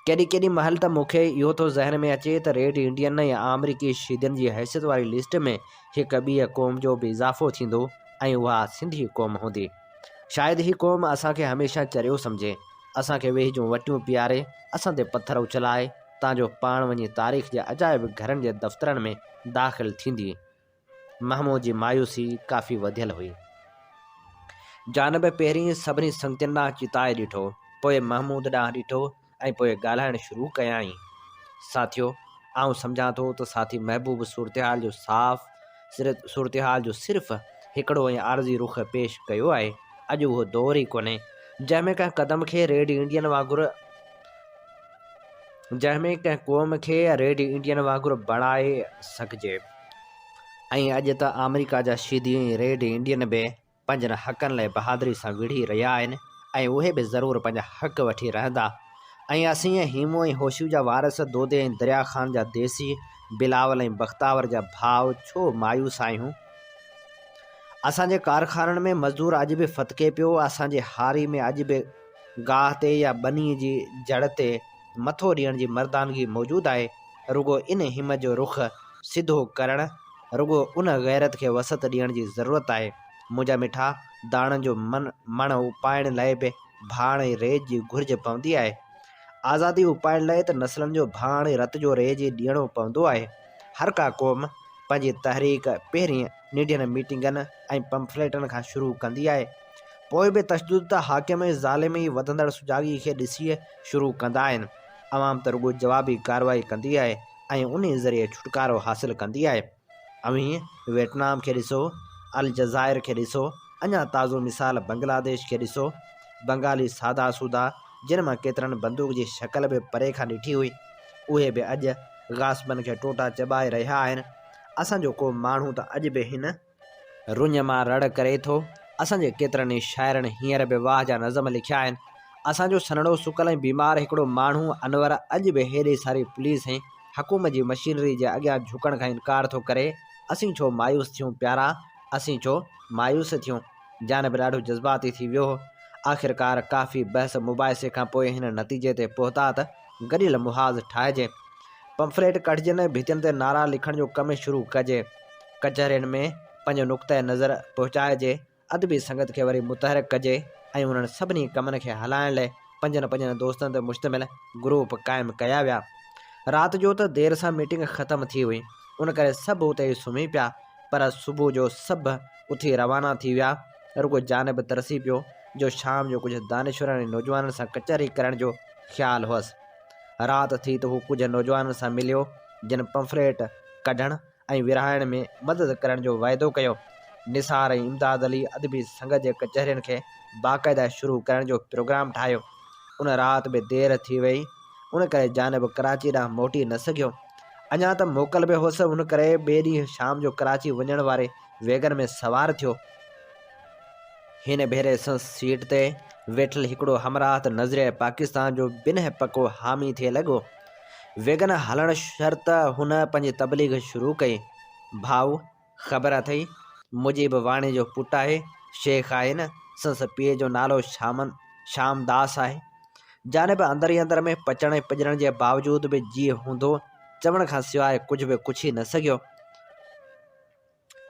ڪيڏي ڪيڏي مهل ته مون کي اهو ٿو ذهن ۾ اچي ته ريڊ انڊين ۽ آمريڪي شيدين جي حيثيت واري لسٽ ۾ هڪ ٻيء قوم جو به اضافو ٿيندو ۽ اها سنڌي قوم هوندي. شايد هي قوم اسان کي هميشه چريو سمجهي، اسان کي ويهه جون وٽيون پياري، اسان تي پٿر اڇلائي، تان جو پاڻ وڃي تاريخ جي عجائب گهرن جي دفترن ۾ داخل ٿيندي. محمود جي مايوسي ڪافي وڌيل هئي. جانب پهرين سڀني سنگتين ڏانهن چتائي ڏٺو، پوء محمود ڏانهن ڏٺو ۽ پوء ڳالهائڻ شروع ڪيائين. ساٿيو! آئون سمجهان ٿو ته ساٿي محبوب صورتحال جو صاف صورتحال جو صرف هڪڙو ۽ عارضي رخ پيش ڪيو آهي. اڄ اهو دور ئي ڪونهي، جنهن ۾ ڪنهن قدم کي ريڊ انڊين وانگر جنهن ۾ ڪنهن قوم کي ريڊ انڊين وانگر بڻائي سگهجي. ۽ اڄ ته آمريڪا جا شيدي ۽ ريڊ انڊين به پنهنجن حقن لاء بهادري سان وڙهي رهيا آهن ۽ اهي به ضرور پنهنجا حق وٺي رهندا ۽ اسين هيمون ۽ هوشو جا وارث، دودي ۽ دريا خان جا ديسي، بلاول ۽ بختاور جا ڀاء ڇو مايوس آهيون؟ اسان جي ڪارخانن ۾ مزدور اڄ به ڦٿڪي پيو، اسان جي هاري ۾ اڄ به گاهه تي يا ٻنيء جي جڙ تي مٿو ڏيڻ جي مردانگي موجود آهي، رڳو ان همت جو رخ سڌو ڪرڻ، رڳو ان غيرت کي وسعت ڏيڻ جي ضرورت آهي. منهنجا مٺا، داڻن جو مڻ اپائڻ لئه به ڀاڻ ۽ ريج جي گهرج پوندي آهي. آزادي اپائڻ لئه ته نسلن جو ڀاڻ ۽ رت جو ريج ئي ڏيڻو پوندو آهي. هر ڪا قوم پنهنجي تحريڪ پهرين ننڍين ميٽنگن ۽ پمفليٽن کان شروع ڪندي آهي. پوء به تشدد ته حاڪم ۽ ظالم ئي وڌندڙ سجاڳي کي ڏسي شروع ڪندا آهن. عوام ته رڳو جوابي ڪارروائي ڪندي آهي ۽ انهي ذريعي ڇوٽڪارو حاصل ڪندي آهي. اوهين ويٽنام کي ڏسو، الجزائر کي ڏسو، اڃا تازو مثال بنگلاديش کي ڏسو. بنگالي سادا سودا جن مان ڪيترن بندوق جي شڪل به پري کان ڏٺي هئي، اهي به اڄ غاصبن کي ٽوٽا چٻائي رهيا آهن. اسان جو ڪو ماڻهو ته اڄ به هن. رڃ مان رڙ ڪري ٿو. اسان جي ڪيترن ئي شاعرن هينئر به واهه جا نظم لکيا آهن. اسان جو سنهڙو سڪل ۽ بيمار هڪڙو ماڻهو انور اڄ به هيڏي ساري پوليس ۽ حڪومت جي مشينري جي اڳيان جهڪڻ کان انڪار ٿو ڪري. اسين ڇو مايوس ٿيون پيارا، اسين ڇو مايوس ٿيون. جانب ڏاڍو جذباتي ٿي ويو هو. آخرڪار ڪافي بحث مباحثي کان پوء هن نتيجي تي پهتا ته گڏيل محاذ ٺاهجي. پمفليٽ ڪڍجن ۽ ڀتين تي نعرا لکڻ جو ڪم شروع ڪجي. ڪچهرين ۾ پنهنجو نقطه نظر پهچائجي، ادبي سنگت کي وري متحرڪ ڪجي ۽ انهن سڀني ڪمن کي هلائڻ لئه پنجن پنجن دوستن تي مشتمل گروپ قائم ڪيا ويا. رات جو ته دير سان ميٽنگ ختم ٿي هئي، ان ڪري سڀ اتي ئي سمهي پيا، پر صبح جو سڀ اٿي روانا ٿي ويا، رڳو جانب ترسي پيو، جو شام جو ڪجهه دانشورن ۽ نوجوانن سان ڪچهري ڪرڻ جو خيال هئس. رات ٿي ته هو ڪجهه نوجوانن سان مليو، جن پمفليٽ ڪڍڻ ۽ ورهائڻ ۾ مدد ڪرڻ جو وعدو ڪيو. نثار ۽ امداد علي ادبي سنگت جي ڪچهرين کي باقاعده شروع ڪرڻ جو پروگرام ٺاهيو. ان رات به دير ٿي وئي، ان ڪري جانب ڪراچي ڏانهن موٽي نه سگهيو. اڃا ته موڪل به هئس، ان ڪري ٻئي ڏينهن شام جو ڪراچي وڃڻ واري ويگن ۾ سوار ٿيو. هن ڀيري سندس سيٽ تي ويٺل هڪڙو همراهه ته نظريه پاڪستان جو بنهه پڪو حامي ٿئي لڳو. ويگن هلڻ شرط هن پنهنجي تبليغ شروع ڪئي. ڀائو، خبر اٿئي، مجيب واڻي جو پٽ آهي، شيخ آهي نه، سندس پيء جو نالو شامن شام داس آهي. جانب اندر ئي اندر ۾ پچڻ ۽ پڄرڻ جي باوجود به جيء هوندو چوڻ کان سواء ڪجهه به ڪڇي نه سگهيو.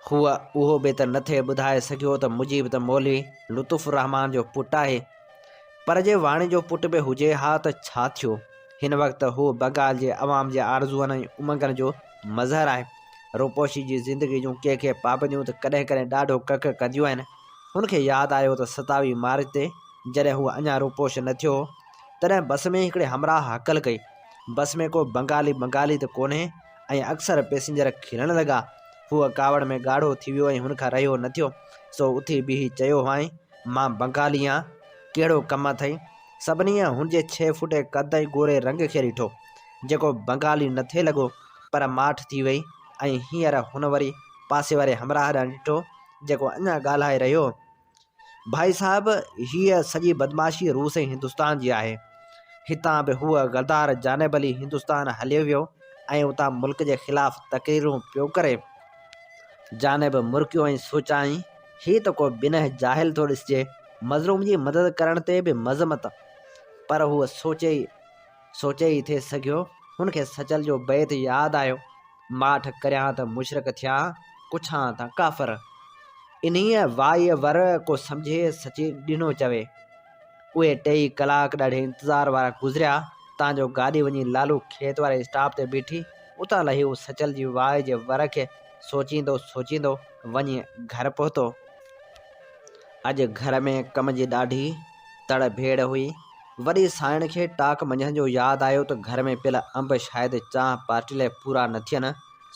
هو اهو به ته نه ٿي ٻڌائي سگهيو ته مجيب ته مولوي لطف الرحمان جو پٽ آهي. پر جي واڻي جو پٽ به هجي ها ته ڇا ٿيو؟ هن وقت هو بنگال جي عوام جي آرزوئن ۽ امنگن جو مظهر آهي. روپوشي جي زندگي جون ڪي ڪي پابنديون ته ڪڏهن ڪڏهن ڏاڍو ڪڪ ڪنديون آهن. هن کي ياد آيو ته ستاويهه مارچ تي جڏهن هو اڃا روپوش نه ٿيو هو، تڏهن بس ۾ هڪڙي همراهه هڪل ڪئي، بس ۾ ڪو بنگالي بنگالي ته ڪونهي؟ ۽ اڪثر پئسينجر کلڻ لڳا. هو ڪاوڙ ۾ ڳاڙهو ٿي ويو ۽ هن کان رهيو نه ٿيو، سو اٿي بيهي چيو هئائين، مان بنگالي آن، ڪهڙو ڪم اٿئي؟ سڀنيء هن جي ڇهه فوٽي قد ۽ ڳوري رنگ کي ڏٺو، جيڪو بنگالي نه ٿي لڳو، پر ماٺ ٿي وئي ۽ هينئر هن وري پاسي واري همراهه ڏانهن ڏٺو، جيڪو اڃا ڳالهائي رهيو هو. ڀائي صاحب، هيء سڄي بدمعاشي روس ۽ هندستان جي آهي. هتان به هو غدار جانب علي هندستان هليو ويو ۽ اتان ملڪ جي خلاف تقريرون پيو ڪري. جانب مرڪيو ۽ سوچيائين، هي ته ڪو بنهه جاهل ٿو ڏسجي، مظلوم جي مدد ڪرڻ تي به مذمت. پر هو سوچي سوچي ئي ٿي سگهيو، هن کي سچل جو بيت ياد آيو. ماٺ ڪريان ته مشرڪ ٿيان، ڪڇان ته ڪافر. انهيء وائيء ور ڪو سمجهي سچي ڏنو چوي. اهي ٽيئي ڪلاڪ ڏاڍي انتظار وارا گذريا، تان جو گاڏي وڃي لالو کيت واري اسٽاپ تي بيٺي. اتان لهي هو سچل جي وائي جي ور کي سوچيندو سوچيندو وڃي گهر پهتو. اڄ گهر ۾ ڪم جي ڏاڍي تڙ ڀيڙ هئي. وڏي سائڻ کي ٽاڪ منجهند جو ياد آيو ته گهر ۾ پيل انب شايد چانهه پارٽي لاء پورا نه ٿين،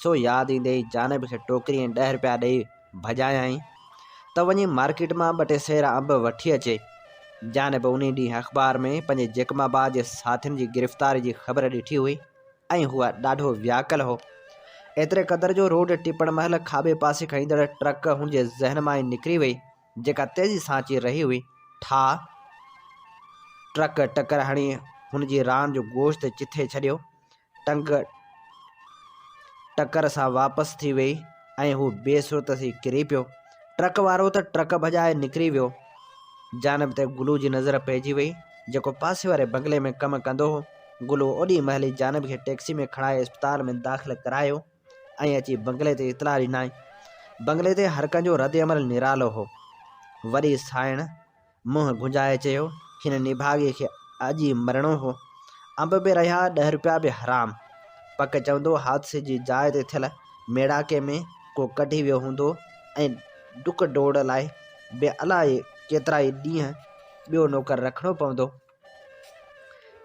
سو ياد ايندي ئي جانب کي ٽوڪري ۽ ڏهه رپيا ڏئي ڀڄايائين ته وڃي مارڪيٽ مان ٻه ٽي سير انب وٺي اچي. جانب انهي ڏينهن اخبار ۾ پنهنجي جيڪب آباد جي ساٿين جي گرفتاري جي خبر ڏٺي هئي ۽ هو ڏاڍو وياڪل هو. ايتري قدر جو روڊ ٽپڻ مهل کاٻي پاسي کان ايندڙ ٽرڪ هن جي ذهن مان ئي نڪري وئي، جيڪا تيزي سان اچي رهي هئي. ٺاهه! ٽرڪ ٽڪر هڻي هن جي ران جو گوشت چٿي ڇڏيو. ٽنگ ٽڪر سان واپس ٿي وئي ۽ هو بي سرت ٿي ڪري پيو. ٽرڪ وارو ته ٽرڪ ڀڄائي نڪري ويو. جانب تي گلو جي نظر پئجي وئي، جيڪو پاسي واري بنگلي ۾ ڪم ڪندو هو. گلو اوڏي مهل ئي جانب کي ٽيڪسي ۾ کڻائي اسپتال ۾ داخل ڪرايو ۽ اچي بنگلي تي اطلاع ڏنائين. بنگلي تي هر ڪنهن جو ردعمل نرالو هو. وڏي سائڻ منهن گهنجائي چيو، هن نڀاڳي کي اڄ ئي مرڻو هو. انب به رهيا، ڏهه روپيا به حرام. پڪ چوندو حادثي جي جاء تي ٿيل ميڙاڪي ۾ ڪو ڪڍي ويو هوندو ۽ ڊڪ ڊوڙ لاء به الائي ڪيترائي ڏينهن ٻيو نوڪر رکڻو پوندو.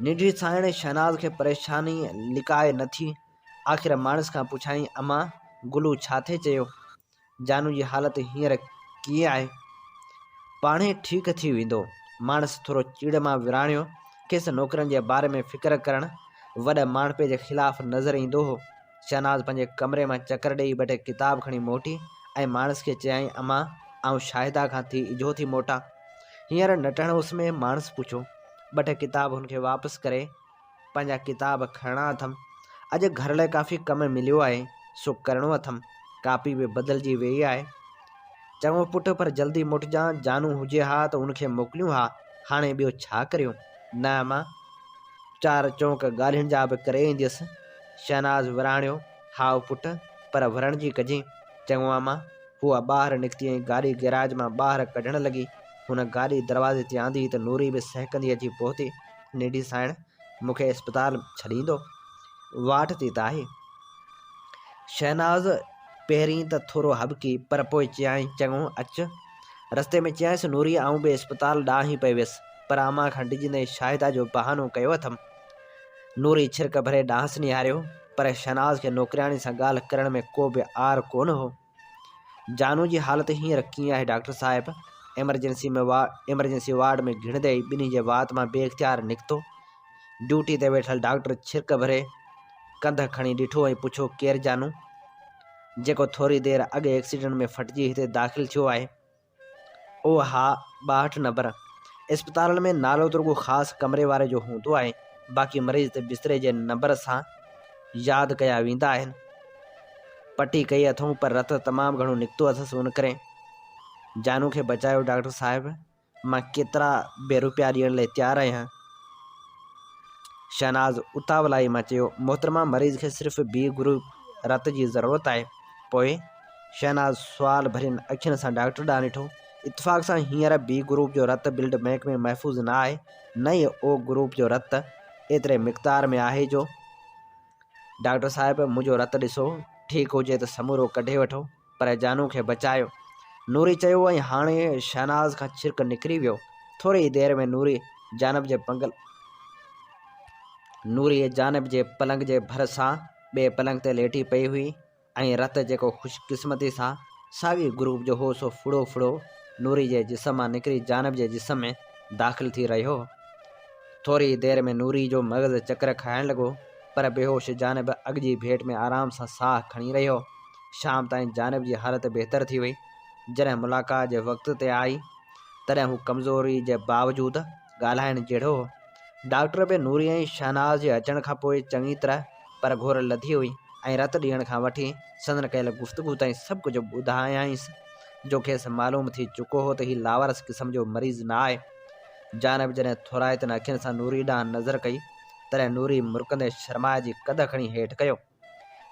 ننڍي سانئڻ شهناز کي پريشاني لڪائي نه ٿي. آخر ماڻس کان پڇيائين، امان، گلو ڇا ٿي چيو؟ جانو جي حالت هينئر ڪيئن آهي؟ پاڻهي ٺيڪ ٿي ويندو. ماڻس ٿورو چڙ مان وراڻيو. کيس نوڪرن جي باري ۾ فڪر ڪرڻ وڏ ماڻهپي جي خلاف نظر ايندو هو. شهناز پنهنجي ڪمري مان چڪر ڏيئي ٻه ٽي ڪتاب کڻي موٽي ۽ ماڻس کي چيائين، امان، آئون شاهده کان ٿي اجهو ٿي موٽان. هينئر نٽهڻ اس ۾؟ ماڻس پڇيو. ٻه ٽي ڪتاب هن کي واپس ڪري پنهنجا ڪتاب کڻڻا اٿم. اڄ گهر لاء ڪافي ڪم مليو آهي، سو ڪرڻو اٿم. ڪاپي به بدلجي ويئي آهي. چڱو پٽ، پر جلدي موٽجان. جانو هجي ها ته ان کي موڪليون ها. هاڻي ٻيو ڇا ڪريون؟ نه امان، چار چونڪ ڳالهين جا به ڪري اينديس. شهناز وراڻيو، هائو پٽ، پر ورڻ جي ڪجين. چڱو امان. هوء ٻاهر نڪتي ۽ گاڏي گيراج مان ٻاهر ڪڍڻ لڳي. هن گاڏي دروازي تي آندي ته نوري به سهڪندي اچي پهتي. نيڍي سائڻ مون کي اسپتال ڇڏيندو؟ واٽ تي ته آهي. شهناز پهرين ته ٿورو هٻڪي پر پوء چيائين چڱو اچ. رستي ۾ چيائينس نوري آئون به اسپتال ڏانهن ئي پئي ويس پر امان کان ڊڄندي شاهده جو بهانو ڪيو اٿم. نوري ڇرڪ ڀري ڏانهس نهاريو پر شهناز کي نوڪرياڻي سان ڳالهه ڪرڻ ۾ ڪو به عار ڪونه هو. جانو جي حالت هينئر ڪيئن آهي ڊاڪٽر صاحب؟ ايمرجنسي ۾ ايمرجنسي وارڊ ۾ گهڙندي ئي ٻنهي جي وات مان بي اختيار نڪتو. ڊيوٽي تي ويٺل ڊاڪٽر ڇرڪ ڀري ڪنڌ کڻي ڏٺو ۽ پڇيو ڪير جانو؟ جيڪو ٿوري دير اڳ ايڪسيڊنٽ ۾ ڦٽجي هتي داخل ٿيو آهي. او ها 62 نمبر. اسپتالن ۾ نالو ته رڳو خاص ڪمري واري جو هوندو آهي، باقي مريض ته بستري جي نمبر سان ياد ڪيا ويندا آهن. پٽي ڪئي اٿئون پر رت تمام گهڻو نڪتو اٿس ان ڪري. جانو کي بچايو ڊاڪٽر صاحب، مان ڪيترا به روپيا ڏيڻ لئي تيار آهيان. شهناز اتاولائي مان چيو، محترمه مريض کي صرف بي گروپ رت جي ضرورت آهي. پوء؟ شهناز سوال ڀرين اکين سان ڊاڪٽر ڏانهن ڏٺو. اتفاق سان هينئر بي گروپ جو رت بلڊ بئنڪ ۾ محفوظ نه آهي، نه ئي او گروپ جو رت ايتري مقدار ۾ آهي جو. ڊاڪٽر صاحب منهنجو رت ڏسو، ٺيڪ هجي ته سمورو ڪڍي وٺو، پر جانو کي بچايو. نوري چيو ۽ هاڻي شهناز کان ڇرڪ نڪري ويو. ٿوري ئي دير ۾ نوري جانب جي پنگل نوري جانب جي پلنگ جي ڀر سان ٻئي پلنگ تي ليٽي پئي هئي. ۽ رت جيڪو خوش قسمتي سان ساڳئي گروپ جو هو سو ڦڙو ڦڙو نوري جي جسم مان نڪري جانب جي جسم ۾ داخل ٿي رهيو. ٿوري ئي دير ۾ نوري جو مغز چڪر کائڻ لڳو پر بيهوش جانب اڳ جي ڀيٽ ۾ آرام سان ساهه کڻي رهيو. شام تائين جانب جي حالت بهتر ٿي وئي. جڏهن ملاقات جي وقت تي آئي تڏهن هو ڪمزوري جي باوجود ڳالهائڻ جهڙو هو. ڊاڪٽر به نوري ۽ شهناز جي اچڻ کان پوء چڱي طرح پرگهور لڌي هئي ۽ رت ڏيڻ کان وٺي سندن ڪيل گفتگو تائين سڀ ڪجهه ٻڌايائينس جو کيس معلوم ٿي چڪو هو ته هي لاوارث قسم جو مريض نه آهي. جانب جڏهن ٿورائتن اکين سان نوري ڏانهن نظر ڪئي تڏهن نوري مرڪندي شرمائجي ڪنڌ کڻي هيٺ ڪيو.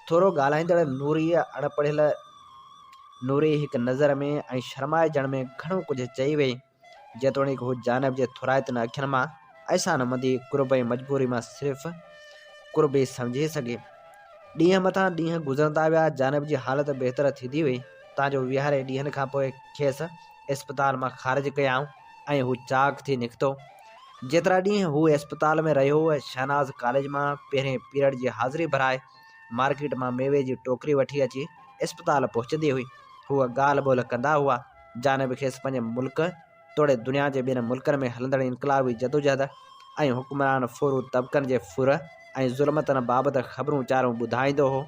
ٿورو ڳالهائيندڙ نوريء اڻ پڙهيل نوري هڪ نظر ۾ ۽ شرمائجڻ ۾ گهڻو ڪجهه چئي ويئي. جيتوڻيڪ هو جانب جي ٿورائتن اکين مان احسانمندي، قرب ۽ مجبوري مان صرف قرب ئي سمجهي سگهي. ڏينهن مٿان ڏينهن گذرندا ويا، جانب جي حالت بهتر ٿيندي وئي، تان جو ويهاري ڏينهن کان پوء کيس اسپتال مان خارج ڪيائون ۽ هو چاق ٿي نڪتو. جيترا ڏينهن هو اسپتال ۾ رهيو، شهناز ڪاليج مان پهرين پيريڊ جي حاضري ڀرائي، مارڪيٽ مان ميوي جي ٽوڪري وٺي اچي اسپتال پهچندي هئي. هو ڳالهه ٻولهه ڪندا هئا. جانب کيس پنهنجي ملڪ توڙي دنيا جي ٻين ملڪن ۾ هلندڙ انقلابي جدوجهد ۽ حڪمران ڦورو طبقن جي ڦر ۽ ظلمتن بابت خبرون چارون ٻڌائيندو هو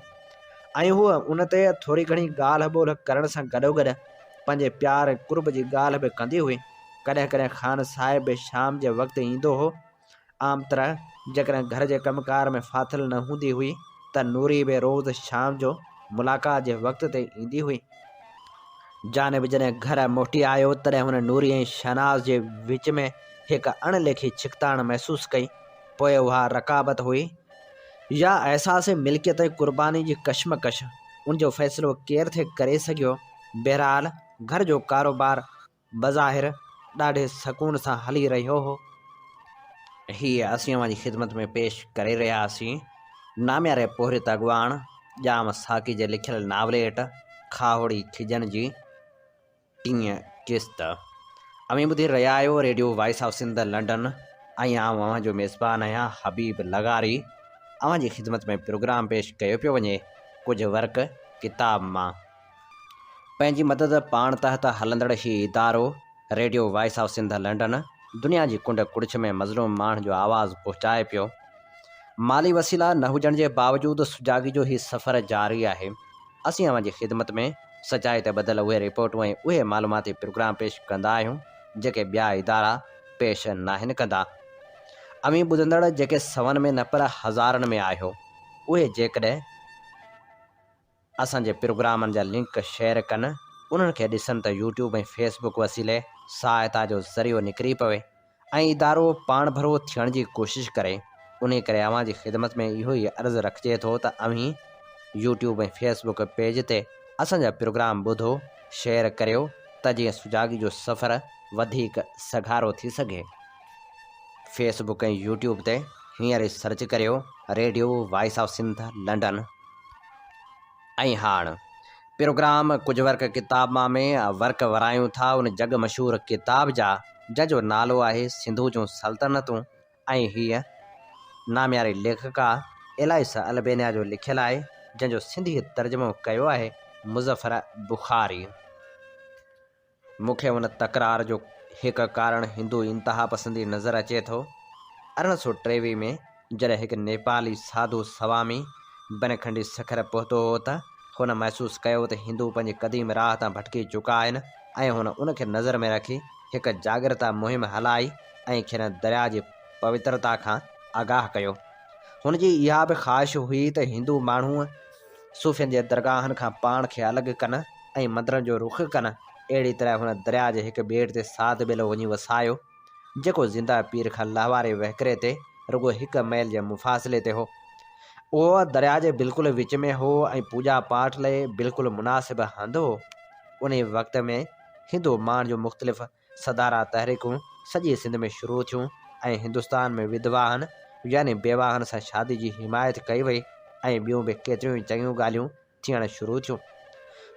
۽ هوء ان تي ٿوري گهڻي ڳالهه ٻولهه ڪرڻ سان گڏوگڏ پنهنجي پيار ۽ قرب جي ڳالهه به ڪندي هئي. ڪڏهن ڪڏهن خان صاحب به شام جي وقت ايندو هو. عام طرح جيڪڏهن گهر جي ڪم ڪار ۾ ڦاٿل نه هوندي هئي ته نوري به روز شام جو ملاقات جي وقت تي ايندي هئي. جانب جڏهن گهر موٽي آيو تڏهن هن نوري ۽ شهناز جي وچ ۾ هڪ اڻ ليکي ڇڪتاڻ محسوس ڪئي. پوء اها رقابت هئي يا احساس ملڪيت ۽ قرباني جي ڪشمڪش، ان جو فيصلو ڪير ٿي ڪري سگهيو. بهرحال گهر جو ڪاروبار بظاهر ڏاڍي سڪون سان هلي رهيو هو. هيء اسين اوهان جي خدمت ۾ پيش ڪري رهيا هئاسين نامياري پورهيت اڳواڻ ڄام ساقي جي لکيل ناوليٽ کاهوڙي کجن جي ٽين قسط. اوهين ٻڌي رهيا آهيو radio voice of Sindh London ۽ آئون اوهان جو ميزبان آهيان حبيب لغاري. اوهان جي خدمت ۾ پروگرام پيش ڪيو پيو وڃي ڪجهه ورق ڪتاب مان. پنهنجي مدد پاڻ تحت هلندڙ هي ادارو radio voice of Sindh London دنيا جي ڪنڊ ڪڙڇ ۾ مظلوم ماڻهن جو آواز پهچائي پيو. مالي وسيلا نه هجڻ جي باوجود سجاڳي جو هي سفر جاري آهي. اسين اوهان جي خدمت ۾ سچائي تي ٻڌل اهي رپورٽون ۽ اهي معلوماتي پروگرام پيش ڪندا آهيون جيڪي ٻيا ادارا پيش ناهن ڪندا. اوهين ٻڌندڙ جيڪي سون ۾ نه پر هزارن ۾ آهيو اهي جيڪڏهن. اسان جي پروگرامن جا لنڪ شيئر ڪن انهن کي ڏسن ته يوٽيوب ۽ فيس بڪ وسيلي سهائتا جو ذريعو نڪري پوي ۽ ادارو پاڻڀرو ٿيڻ جي ڪوشش ڪري انهي ڪري اوهان جي خدمت ۾ اهو ئي عرض رکجي ٿو ته اوهين يوٽيوب ۽ فيس بڪ پيج تي اسان جا پروگرام ٻڌو شيئر ڪريو ته جيئن سجاڳي جو سفر وڌيڪ سگهارو ٿي سگهي. فيس بڪ ۽ يوٽيوب تي هينئر ئي سرچ ڪريو radio voice of Sindh London. ۽ هاڻ پروگرام ڪجهه ورق ڪتاب مان ۾ ورق ورايون ٿا ان جڳ مشهور ڪتاب جا جنهن جو نالو آهي سنڌو جون سلطنتون ۽ هيء نامياري ليکڪا الائس البينيا جو لکيل آهي جنهن جو سنڌي ترجمو ڪيو آهي مظفر بخاري. مون کي ان تڪرار جو هڪ ڪارڻ هندو انتهاپسندي نظر اچي ٿو. 1823 ۾ جڏهن هڪ نيپالي ساڌو سوامي بنکنڊي سکر پهتو هو ته هن محسوس ڪيو ته هندو پنهنجي قديم راهه تان ڀٽڪي چڪا آهن ۽ هن ان کي نظر ۾ رکي هڪ جاڳرتا مهم هلائي ۽ کين درياء جي پوترتا کان آگاهه ڪيو. هن جي اها به خواهش هئي ته هندو ماڻهو صوفين جي درگاهن کان پاڻ کي الڳ ڪن ۽ مندرن جو رخ ڪن. اهڙي طرح هن درياء جي هڪ ٻيٽ تي ساڌ ٻيلو وڃي وسايو، جيڪو زنده پير کان لهواري وهڪري تي رڳو هڪ ميل جي مفاصلي تي هو. اهو درياء جي بلڪل وچ ۾ هو ۽ پوڄا پاٺ لئي بلڪل مناسب هنڌ هو. انهي وقت ۾ هندو ماڻهن جون مختلف سڌارا تحريڪون سڄي سنڌ ۾ شروع ٿيون ۽ هندستان ۾ وڌواهن يعني بيواهن سان شادي جي حمايت ڪئي وئي ۽ ٻيون به ڪيتريون ئي چڱيون ڳالهيون ٿيڻ شروع ٿيون.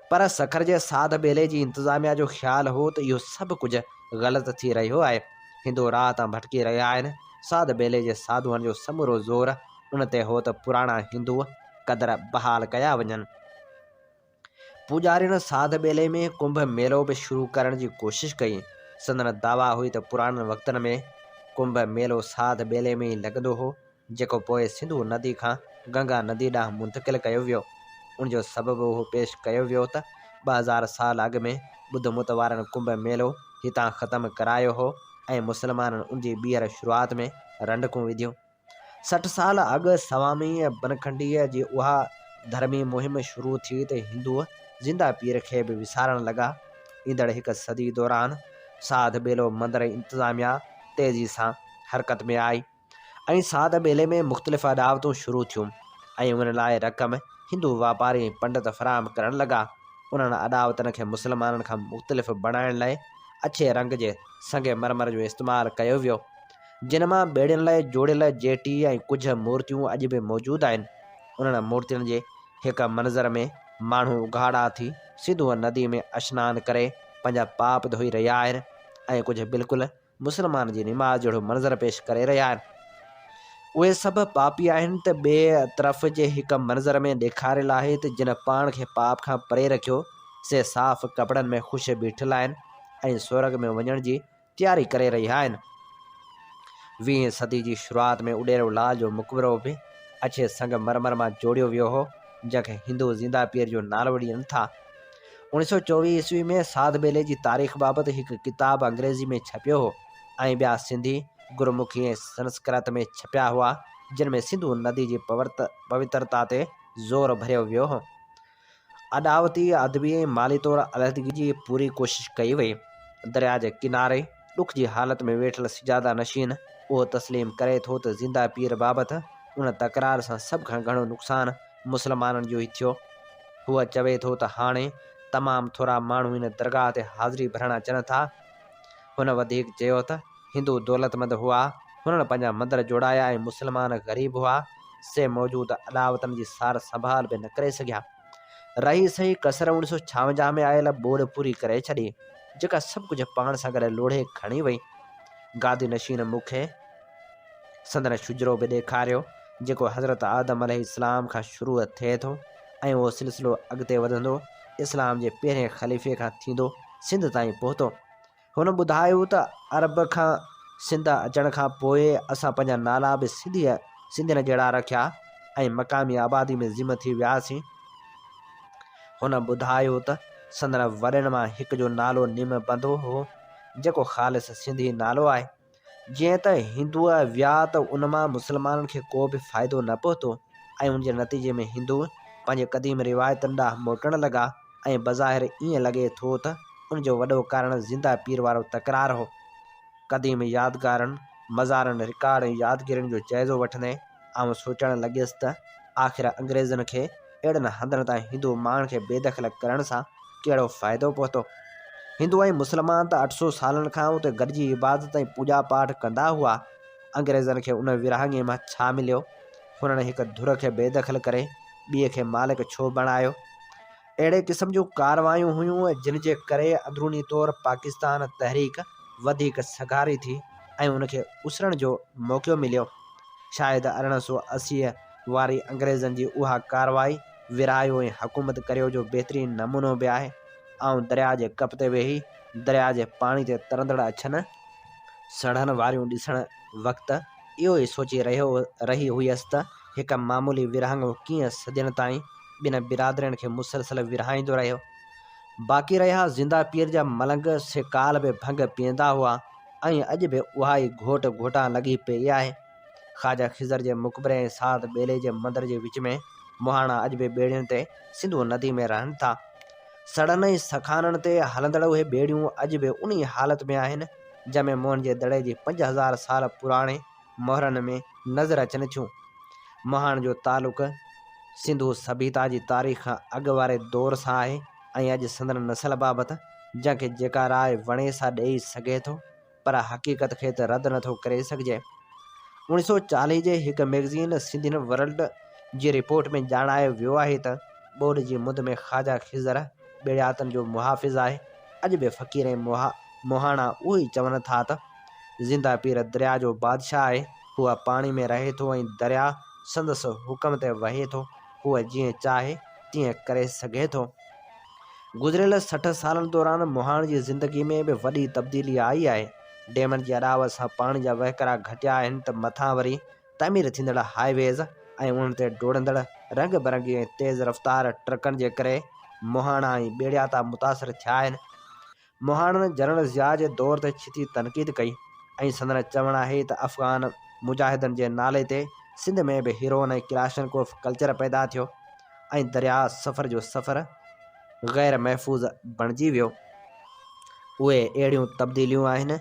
پر سکر جي ساڌ ٻيلي جي انتظاميا جو خيال هو ته اهو سڀ ڪجهه غلط ٿي رهيو آهي. هندو راهه تان ڀٽڪي رهيا آهن. ساڌ ٻيلي جي ساڌوئن جو سمورو زور ان تي هو ته پراڻا هندو قدر بحال ڪيا وڃن. پوڄارين ساڌ ٻيلي ۾ ڪنڀ ميلو به شروع ڪرڻ جي ڪوشش ڪئي. سندن دعويٰ هئي ته پراڻن وقتن ۾ ڪنڀ ميلو ساڌ ٻيلي ۾ ئي لڳندو هو، جيڪو پوء سنڌو ندي کان گنگا ندي ڏانهن منتقل ڪيو ويو. ان جو سبب اهو پيش ڪيو ويو ته 2000 سال اڳ ۾ ٻڌ مت وارن ڪنڀ ميلو هتان ختم ڪرايو هو ۽ مسلمانن ان جي ٻيهر شروعات ۾ رنڊڪون وڌيون. 60 سال اڳ سوامي بنکنڊيء جي اها ڌرمي مهم شروع ٿي ته هندو زنده پير کي به وسارڻ لڳا. ايندڙ هڪ صدي دوران ساڌ ٻيلو مندر انتظاميا تيزي سان حرڪت ۾ آئي ۽ ساڌ ٻيلي ۾ مختلف اڏاوتون شروع ٿيون ۽ ان لاء رقم هندو واپاري ۽ پنڊت فراهم ڪرڻ لڳا. انهن اڏاوتن کي مسلمانن کان مختلف بڻائڻ لاء اڇي رنگ جي سنگ مرمر جو استعمال ڪيو ويو. جن مان ٻيڙين لاء جوڙيل جيٽي ۽ ڪجهه مورتيون اڄ به موجود آهن. انهن مورتين جي هڪ منظر ۾ ماڻهو اگهاڙا ٿي سنڌوء ندي ۾ اشنان ڪري پنهنجا پاپ ڌوئي رهيا آهن ۽ ڪجهه بلڪل مسلمان جي نماز جهڙو منظر پيش ڪري رهيا آهن. اهي سڀ پاپي آهن ته ٻئي طرف جي هڪ منظر ۾ ڏيکاريل آهي ته جن پاڻ کي پاپ کان پري رکيو سي صاف ڪپڙن ۾ خوش بيٺل آهن ۽ سورڳ ۾ وڃڻ جي تياري ڪري رهيا آهن. ويهين صدي جي شروعات ۾ اڏيرو لال جو مقبرو به اڇي سنگ مرمر مان جوڙيو ويو هو، جنهن کي هندو زنده پير جو نالو ڏين ٿا. اوڻيهه سئو چوويهه عيسوي ۾ ساڌ ٻيلي جي تاريخ بابت هڪ ڪتاب انگريزي ۾ ڇپيو هو ۽ ٻيا سنڌي، گرمکي ۽ سنسڪرت ۾ ڇپيا هئا، جن ۾ سنڌو ندي جي پوترتا تي زور ڀريو ويو هو. اڏاوتي، ادبي ۽ مالي طور علحدگي جي پوري ڪوشش ڪئي وئي. درياء جي ڪناري ڏک جي حالت ۾ ويٺل سجاده نشين اهو تسليم ڪري ٿو ته زنده پير بابت ان تڪرار سان سڀ کان گهڻو نقصان مسلمانن جو ئي ٿيو. هو چوي ٿو ته هاڻي تمام ٿورا ماڻهو ان درگاهه تي حاضري ڀرڻ اچن ٿا. هن وڌيڪ چيو ته هندو دولتمند هئا، هنن پنهنجا مندر جوڙايا ۽ مسلمان غريب هئا، سي موجود اڏاوتن جي سار سنڀال به نه ڪري سگهيا. رهي سهي ڪسر اوڻيهه سئو ڇاونجاهه ۾ آيل ٻوڏ پوري ڪري ڇڏي، جيڪا سڀ ڪجهه پاڻ سان گڏ لوڙهي کڻي وئي. گادي نشين مون کي سندن شجرو به ڏيکاريو، جيڪو حضرت آدم عليه السلام کان شروع ٿئي ٿو ۽ اهو سلسلو اڳتي وڌندو اسلام جي پهرين خليفي کان ٿيندو سنڌ تائين پهتو. هن ٻڌايو ته عرب کان سنڌ اچڻ کان پوء اسان پنهنجا نالا به سنڌين جهڙا رکيا ۽ مقامي آبادي ۾ ضم ٿي وياسين. هن ٻڌايو ته سندن وڏن مان هڪ جو نالو نم بندو هو، جيڪو خالص سنڌي نالو آهي. جيئن ته هندو ويا ته ان مان مسلمانن کي ڪو به فائدو نه پهتو ۽ ان جي نتيجي ۾ هندو پنهنجي قديم روايتن ڏانهن موٽڻ لڳا ۽ بظاهر ائين لڳي ٿو ته ان جو وڏو ڪارڻ زنده پير وارو تڪرار هو. قديم يادگارن، مزارن، رڪارڊ ۽ يادگيرين جو جائزو وٺندي آئون سوچڻ لڳيس ته آخر انگريزن کي اهڙن هنڌن تان هندو ماڻهن کي بيدخل ڪرڻ سان ڪهڙو فائدو پهتو؟ هندو ۽ مسلمان ته 800 سالن کان اتي گڏجي عبادت ۽ پوڄا پاٺ ڪندا هئا. انگريزن کي ان ورهاڱي مان ڇا مليو؟ هنن هڪ ڌر کي بيدخل ڪري ٻئي کي مالڪ ڇو بڻايو؟ اهڙي قسم جون ڪارروايون هيون جن جي ڪري اندروني طور پاڪستان تحريڪ وڌيڪ سگهاري ٿي ۽ ان کي اسرڻ جو موقعو مليو. شايد 1880 واري انگريزن جي اها ڪارروائي ورهايو ۽ حڪومت ڪريو جو بهترين نمونو به آهي. آئون درياء جي ڪپ تي ويهي درياء جي پاڻي تي ترندڙ اڇن سڙهن واريون ڏسڻ وقت اهو ئي سوچي رهيو رهي هيس ته هڪ معمولي ورهاڱو ڪيئن صدين تائين ٻن برادرين کي مسلسل ورهائيندو رهيو. باقي رهيا زنده پير جا ملنگ سي ڪالهه به ڀنگ پيئندا هئا ۽ اڄ به اها ئي گهوٽ گهوٽان لڳي پيئي آهي. خواجه خضر جي مقبري ۽ ساڌ ٻيلي جي مندر جي وچ ۾ مهاڻا اڄ به ٻيڙين تي سنڌو ندي ۾ رهن ٿا. سڙهن ۽ سکانن تي هلندڙ اهي ٻيڙيون اڄ به انهي حالت ۾ آهن، جنهن ۾ موهن جي دڙي جي 5000 سال پراڻي مهرن ۾ نظر اچن ٿيون. مهاڻ جو تعلق سنڌو سڀيتا جي تاريخ کان اڳ واري دور سان آهي ۽ اڄ سندن نسل بابت جنهن کي جيڪا راء وڻي سا ڏيئي سگهي ٿو، پر حقيقت کي ته رد نٿو ڪري سگهجي. 1940 جي هڪ مئگزين سنڌين ورلڊ جي رپورٽ ۾ ڄاڻايو ويو آهي ته ٻوڏ جي مند ۾ خواجه خضر ٻيڙياتن جو محافظ آهي. اڄ به فقير ۽ مهاڻا اهو ئي چون ٿا ته زنده پير درياء جو بادشاهه آهي، هو پاڻي ۾ رهي ٿو ۽ درياء سندس حڪم تي وهي ٿو، هو جيئن چاهي تيئن ڪري سگهي ٿو. گذريل 60 سالن دوران مهاڻ جي زندگي ۾ به وڏي تبديلي آئي آهي. ڊيمن جي اڏاوت سان پاڻي جا وهڪرا گهٽيا آهن ته مٿان وري تعمير ٿيندڙ هاء ويز ۽ انهن تي ڊوڙندڙ رنگ برنگي ۽ تيز رفتار ٽرڪن جي ڪري مهاڻا ۽ ٻيڙياتا متاثر ٿيا آهن. مهاڻن جنرل ضياء جي دور تي ڇتي تنقيد ڪئي ۽ سندن چوڻ آهي ته افغان مجاهدن جي نالي تي سنڌ ۾ به هيروئن ۽ ڪلاشنڪوف ڪلچر پيدا ٿيو ۽ درياء سفر جو سفر غير محفوظ بڻجي ويو. اهي اهڙيون تبديليون آهن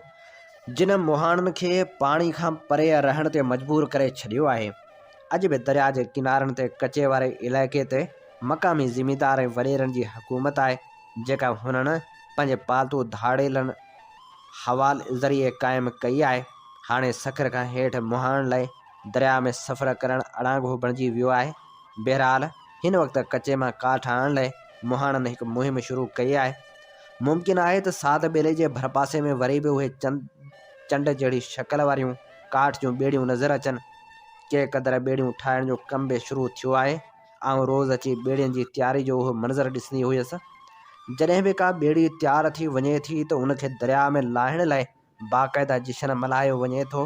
جن مهاڻن کي پاڻي کان پري رهڻ تي مجبور ڪري ڇڏيو آهي. اڄ به درياء جي ڪنارن تي ڪچي واري علائقي تي مقامي زميندار ۽ وڏيرن جي حڪومت آهي. جيڪا هنن پنهنجي پالتو ڌاڙيلن حوالي ذريعي قائم ڪئي آهي. هاڻي سکر کان هيٺ مهاڻ لئه درياء ۾ سفر ڪرڻ اڙانگهو بڻجي ويو آهي. بهرحال هن وقت ڪچي مان ڪاٺ آڻڻ لئه مهاڻن هڪ مهم شروع ڪئي آهي. ممڪن آهي ته ساڌ ٻيلي جي ڀرپاسي ۾ وري به اهي چنڊ جهڙي شڪل واريون ڪاٺ جون ٻيڙيون نظر اچن. ڪي قدر ٻيڙيون ٺاهڻ جو ڪم به شروع ٿيو آهي. آئون روز اچي ٻيڙين جي تياري جو اهو منظر ڏسندي هيس. جڏهن به ڪا ٻيڙي تيار ٿي وڃي ٿي ته ان کي درياء ۾ لاهڻ لاء باقاعده جشن ملهايو وڃي ٿو،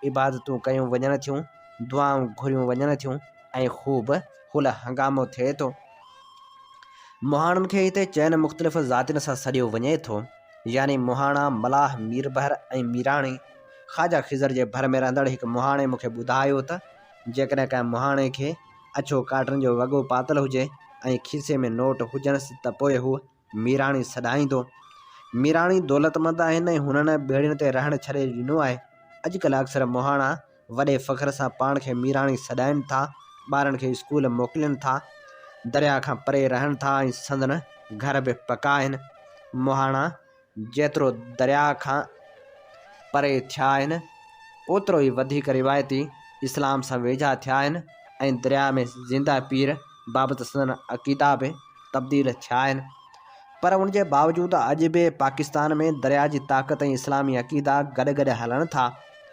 عبادتون ڪيون وڃن ٿيون، دعائون گهريون وڃن ٿيون ۽ خوب هل هنگامو ٿئي ٿو. مهاڻن کي هتي چئن مختلف ذاتين سان سڏيو وڃي ٿو، يعني مهاڻا، ملاح، ميربحر ۽ ميراڻي. خواجه خضر جي ڀر ۾ رهندڙ هڪ مهاڻي مون کي ٻڌايو ته جيڪڏهن ڪنهن مهاڻي کي اڇو ڪاٽن جو وڳو پاتل هجي ۽ کيسي ۾ نوٽ هجنس ته پوء هو ميراڻي سڏائيندو. ميراڻي دولتمند آهن ۽ هنن ٻيڙين تي رهڻ ڇڏي ڏنو آهي. اڄڪلهه اڪثر مهاڻا وڏي فخر سان پاڻ کي ميراڻي سڏائين ٿا، ٻارن کي اسڪول موڪلين ٿا، درياهه کان پري رهن ٿا ۽ سندن گهر به پڪا آهن. مهاڻا جيترو درياهه کان پري ٿيا آهن، اوترو ئي وڌيڪ روايتي اسلام سان ويجها ٿيا آهن ۽ درياهه ۾ زنده پير بابت سندن عقيدا به تبديل ٿيا آهن. پر ان جي باوجود اڄ به پاڪستان ۾ درياهه جي طاقت ۽ اسلامي عقيدا گڏ گڏ هلن ٿا.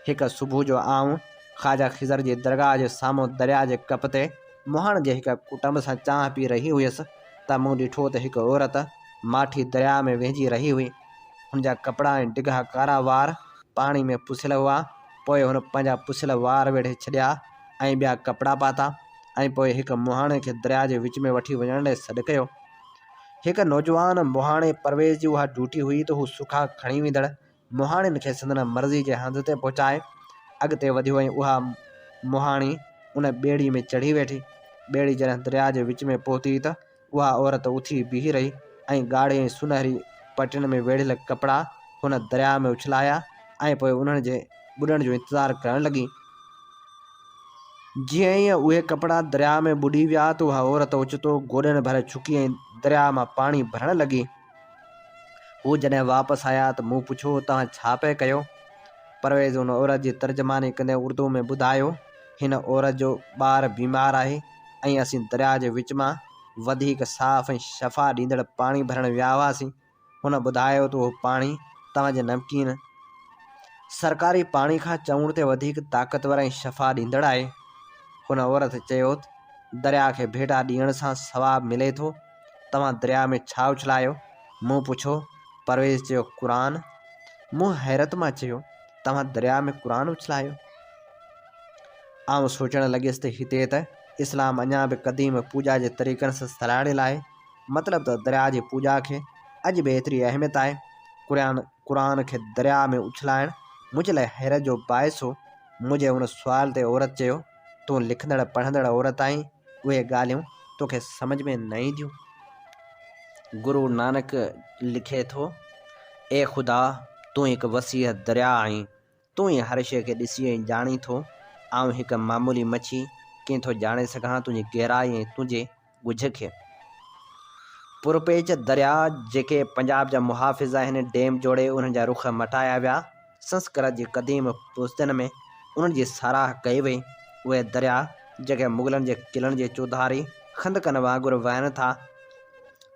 هڪ صبح جو آئون خواجه خضر جي درگاهه جي سامهون درياهه جي ڪپ تي مهاڻن جي هڪ ڪٽنب سان چانهه پي رهي هيس ته مون ڏٺو ته هڪ عورت ماٺي درياهه ۾ وهنجي رهي هئي. هن جا ڪپڙا ۽ ڊگها ڪارا وار پاڻي ۾ پسيل هئا. پوء هن پنهنجا پسيل وار ويڙهي ڇڏيا ۽ ٻيا ڪپڙا پاتا ۽ پوء هڪ مهاڻي کي درياهه جي وچ ۾ وٺي وڃڻ لاء سڏ ڪيو. هڪ نوجوان مهاڻي پرويز جي اها ڊيوٽي هئي ته هو سکا کڻي ويندڙ مهاڻين کي سندن مرضي جي هنڌ تي پهچائي. اڳتي وڌيو ۽ اها مهاڻي ان ٻيڙي ۾ چڙهي ويٺي. ٻيڙي جڏهن درياهه جي وچ ۾ پهتي ته اها عورت اٿي بيهي رهي ۽ ڳاڙهي ۽ سونهري پٽين ۾ ويڙهيل ڪپڙا هن درياهه ۾ اڇلايا ۽ پوء انهن جي ٻڏڻ جو انتظار ڪرڻ لڳي. جيئن ئي اهي ڪپڙا درياهه ۾ ٻڏي ويا ته اها عورت اوچتو گوڏن ڀر جهڪي ۽ درياهه مان پاڻي ڀرڻ لڳي. هو جڏهن واپس آيا ته مون پڇيو، توهان ڇا پئي ڪيو؟ پرويز ان عورت جي ترجماني ڪندي اردو ۾ ٻڌايو، هن عورت جو ٻار بيمار آهي ۽ اسين درياء جي وچ مان وڌيڪ صاف ۽ شفا ڏيندڙ پاڻي ڀرڻ ويا هئاسين. هن ٻڌايو ته اهو پاڻي توهان جي نمڪين سرڪاري پاڻي کان چئوڻ تي وڌيڪ طاقتور ۽ شفا ڏيندڙ آهي. هن عورت چيو ته درياء کي ڀيٽا ڏيڻ سان ثواب ملي ٿو. توهان درياء ۾ ڇا اڇلايو؟ مون پڇيو. پرويز چيو، قرآن. مون حيرت مان چيو، توهان درياء ۾ قرآن اڇلايو؟ آئون سوچڻ لڳيس ته هتي ته اسلام اڃا به قديم پوڄا جي طريقن سان سلهاڙيل آهي. مطلب ته درياء جي پوڄا کي اڄ به ايتري اهميت آهي. قرآن کي درياء ۾ اڇلائڻ منهنجي لاء حيرت جو باعث هو. منهنجي ان سوال تي عورت چيو، تون لکندڙ پڙهندڙ عورت آهين، اهي ڳالهيون توکي سمجهه ۾ نه اينديون. گرو نانڪ لکي ٿو، اي خدا! تون هڪ وسيع درياء آهين. تون ئي هر شيء کي ڏسين ۽ ڄاڻين ٿو. آئون هڪ معمولي مڇي ڪيئن ٿو ڄاڻي سگهان تنهنجي گهرائي ۽ تنهنجي ڳجهه کي. پرپيچ درياء جيڪي پنجاب جا محافظ آهن، ڊيم جوڙي انهن جا رخ مٽايا ويا. سنسڪرت جي قديم پستن ۾ انهن جي ساراهه ڪئي وئي. اهي درياء جيڪي مغلن جي قلعن جي چوڌاري خندقن وانگر وهن ٿا.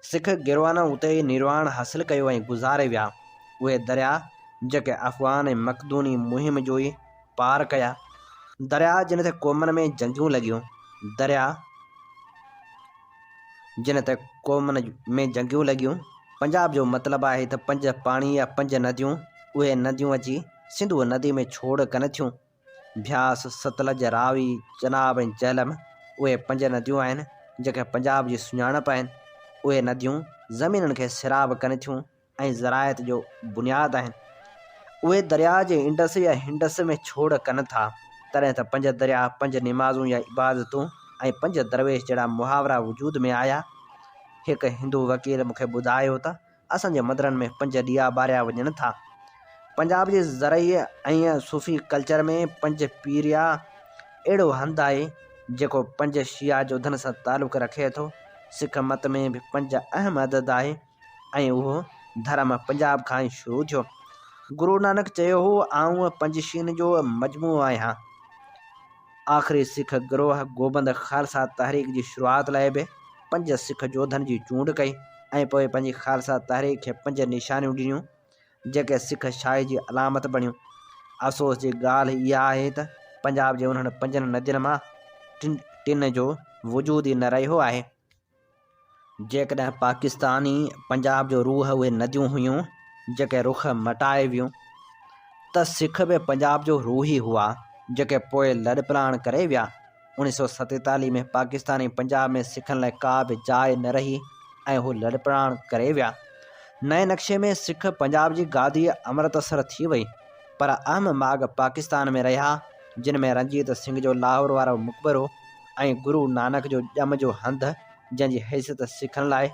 سک گروانن اتي ئي نرواڻ حاصل ڪيو ۽ گذاري ويا. اهي درياء جيڪي افغان ۽ مقدوني مهم جوئي پار ڪيا. درياء جن تي قومن ۾ جنگيون لڳيون. درياء جن تي قومن ۾ جنگيون لڳيون. پنجاب جو مطلب آهي ته پنج پاڻي يا پنج نديون. اهي نديون اچي سنڌوء ندي ۾ ڇوڙ ڪن ٿيون. ڀياس، ستلج، راوي، چناب ۽ جهلم اهي پنج نديون آهن، جيڪي پنجاب جي سڃاڻپ آهن. اهي نديون زمينن کي سيراب ڪن ٿيون ۽ زراعت جو بنياد آهن. اهي درياء جي انڊس يا هنڊس ۾ ڇوڙ ڪن ٿا. تڏهن ته پنج درياء، پنج نمازون يا عبادتون ۽ پنج درويش جهڙا محاورا وجود ۾ آيا. هڪ هندو وڪيل مون کي ٻڌايو ته اسان جي مندرن ۾ پنج ڏيئا ٻاريا وڃن ٿا. پنجاب جي زرعي ۽ صوفي ڪلچر ۾ پنج پيريا اهڙو هنڌ آهي، جيڪو پنج شيعا جوڌن سان تعلق رکي ٿو. سک مت ۾ به پنج اهم عدد آهي ۽ اهو ڌرم پنجاب کان ئي شروع ٿيو. گرو نانڪ چيو هو، آئون پنجشين جو مجموعو آهيان. آخري سک گروهه گوبند خالصا تحريڪ جي شروعات لاء به پنج سک جوڌن جي چونڊ ڪئي ۽ پوء پنهنجي خالصا تحريڪ کي پنج نشانيون ڏنيون، جيڪي سک شاهي جي علامت بڻيون. افسوس جي ڳالهه اها آهي ته پنجاب جي انهن پنجن ندين مان ٽن جو وجود ئي نه رهيو آهي. جيڪڏهن پاڪستاني پنجاب جو روح اهي نديون هيون، جيڪي رخ مٽائي ويون. ته سک به پنجاب جو روح ئي هئا، جيڪي پوء لڏپلاڻ ڪري ويا. 1947 ۾ پاڪستاني پنجاب ۾ سکن لاء ڪا به جاء نه رهي ۽ هو لڏپلاڻ ڪري ويا. نئين نقشي ۾ سک پنجاب جي گادي امرتسر ٿي وئي، پر اهم ماڳ پاڪستان ۾ رهيا، جن ۾ رنجيت سنگهه جو لاهور وارو مقبرو ۽ گرو نانڪ جو ڄم جو هنڌ جنهن جي حيثيت سکن لاء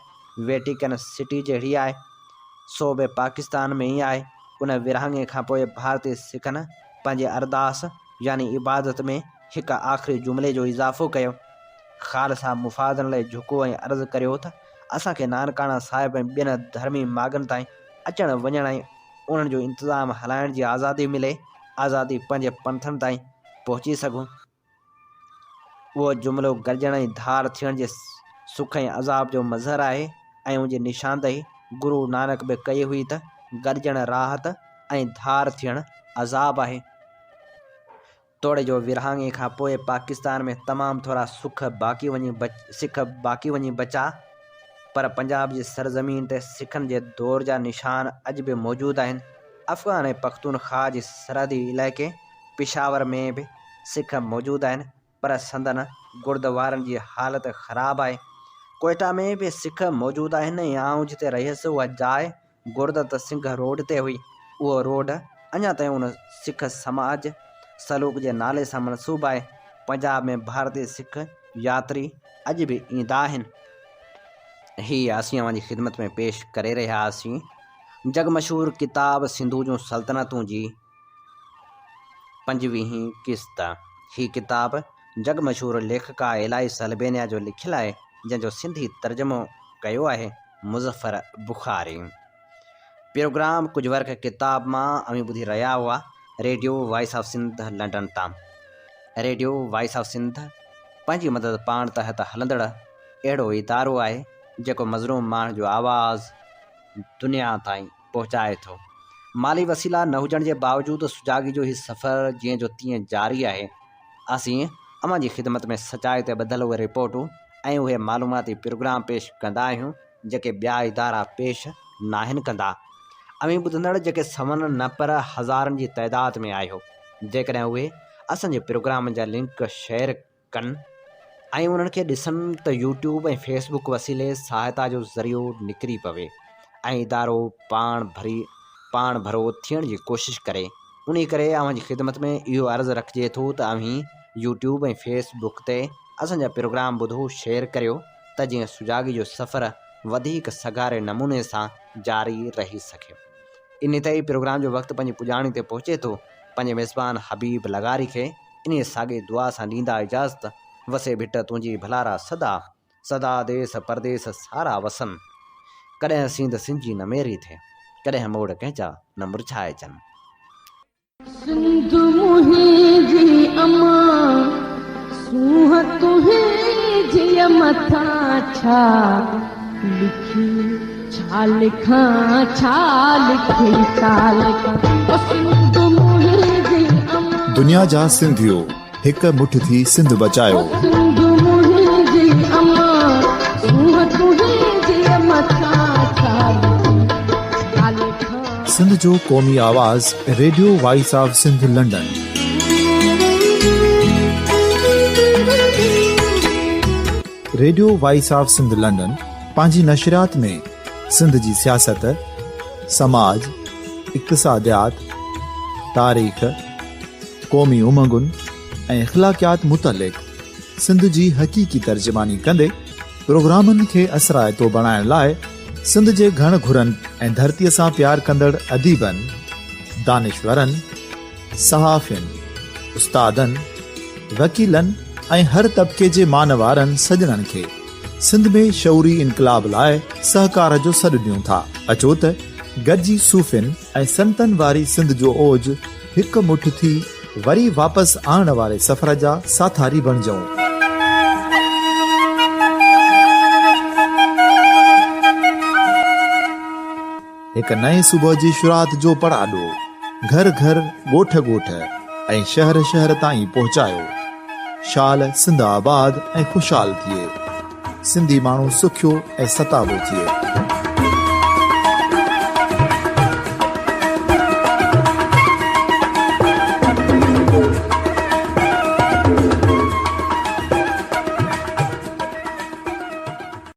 ويٽيڪن سٽي جهڙي آهي، سو به پاڪستان ۾ ئي آهي. ان ورهاڱي کانپوء ڀارتي سکن پنهنجي ارداس يعني عبادت ۾ هڪ آخري جملي جو اضافو ڪيو. خالصا مفادن لاء جهڪو ۽ عرض ڪريو ته اسان کي نانڪاڻا صاحب ۽ ٻين ڌرمي ماڳن تائين اچڻ وڃڻ ۽ انهن جو انتظام هلائڻ جي آزادي ملي، آزادي پنهنجي پنٿن تائين پهچي سگهون. اهو جملو گڏجڻ ۽ ڌار ٿيڻ جي سک ۽ عذاب جو مظهر آهي ۽ ان جي نشاندهي گرو نانڪ به ڪئي هئي ته گڏجڻ راحت ۽ ڌار ٿيڻ عذاب آهي. توڙي جو ورهاڱي کان پوء پاڪستان ۾ تمام ٿورا سک باقي وڃي سک باقي وڃي بچا پر پنجاب جي سرزمين تي سکن جي دور جا نشان اڄ به موجود آهن. افغان ۽ پختونخواهه جي سرحدي علائقي پشاور ۾ به سک موجود آهن پر سندن گردوارن جي حالت خراب آهي. ڪوئيٽا ۾ به سک موجود آهن ۽ آئون جتي رهيس اها جاء گردت سنگهه روڊ تي هئي. اهو روڊ اڃا تائين ان سک سماج سلوڪ جي نالي سان منسوب آهي. پنجاب ۾ ڀارتي سک ياتري اڄ به ايندا آهن. هي اسين اوهان جي خدمت ۾ پيش ڪري رهيا هئاسين جڳ مشهور ڪتاب سنڌو جون سلطنتون جي پنجويهين قسط. هي ڪتاب جڳ مشهور ليکڪا الائي سلبينيا جو لکيل آهي، جنهن جو سنڌي ترجمو ڪيو آهي مظفر بخاري. پروگرام ڪجهه ورق ڪتاب مان اوهين ٻڌي رهيا هئا radio voice of Sindh London تان. ريڊيو وائس آف سنڌ پنهنجي مدد پاڻ تحت هلندڙ اهڙو ادارو آهي جيڪو مظلوم ماڻهن جو آواز دنيا تائين پهچائي ٿو. مالي وسيلا نه هجڻ جي باوجود سجاڳي جو هي سفر جيئن جو تيئن جاري آهي. اسين اوهان جي خدمت ۾ سچائي تي ٻڌل اهي رپورٽون ۽ اهي معلوماتي پروگرام پيش ڪندا آهيون جيڪي ٻيا ادارا پيش ناهن ڪندا. اوهين ٻڌندڙ جيڪي سون نه پر هزارن جي تعداد ۾ آهيو جيڪڏهن اهي اسان جي پروگرامن جا لنڪ شيئر ڪن ۽ انهن کي ڏسن ته يوٽيوب ۽ فيس بڪ وسيلي سهائتا جو ذريعو نڪري پوي ۽ ادارو پاڻ ڀري پاڻ ڀرو ٿيڻ جي ڪوشش ڪري انهي ڪري اوهان جي خدمت ۾ اهو عرض رکجي ٿو ته اوهين يوٽيوب ۽ فيس بڪ تي اسان جا پروگرام ٻڌو شيئر ڪريو ته جيئن سجاڳي جو سفر وڌيڪ سگهاري نموني سان جاري رهي سگهي. انهي تي ئي پروگرام جو وقت پنهنجي پڄاڻي تي پهچي ٿو. پنهنجي ميزبان حبيب لغاري کي انهيء ساڳي دعا سان ڏيندا اجازت، وسي ڀٽ تنهنجي ڀلارا سدا، سدا ديس پرديس سارا وسن. ڪڏهن سينڌ سنجي نه ميري ٿئي، ڪڏهن موڙ ڪنهن جا نه مرجهائجن. سنڌ منهنجي امان، سونهن تنهنجيء مٿان ڇا لکي ڇا لکان ڇا لکي ڇا لکان او سنڌ منهنجي امان. دنيا جا سنڌيو هڪ مٺ ٿي سنڌ بچايو. او سنڌ منهنجي امان، سونهن تنهنجيء مٿان ڇا لکي ڇا لکان. سنڌ جو قومي آواز radio voice of Sindh London. Radio voice of Sindh London پنهنجي نشريات ۾ سنڌ جي سياست، سماج، اقتصاديات، تاريخ، قومي امنگن ۽ اخلاقيات متعلق سنڌ جي حقيقي ترجماني ڪندي پروگرامن کي اثرائتو بڻائڻ لاء سنڌ جي گهڻ گهرن ۽ ڌرتيء سان پيار ڪندڙ اديبن، دانشورن، صحافين، استادن، وڪيلن ۽ هر طبقي جي مانوارن سڄڻن کي سنڌ ۾ شعوري انقلاب لاء سهڪار جو سڏ ڏيون ٿا. اچو ته گڏجي صوفين ۽ سنتن واري سنڌ جو اوج هڪ مٺ ٿي وري واپس آڻڻ واري سفر جا ساٿاري بڻجون. هڪ نئين صبح جي شروعات جو پڙاڏو گهر گهر، ڳوٺ ڳوٺ ۽ شهر شهر تائين پهچايو. شال سنڌ آباد ۽ خوشحال ٿئي. سنڌي ماڻهو سکيو ۽ ستابو ٿئي.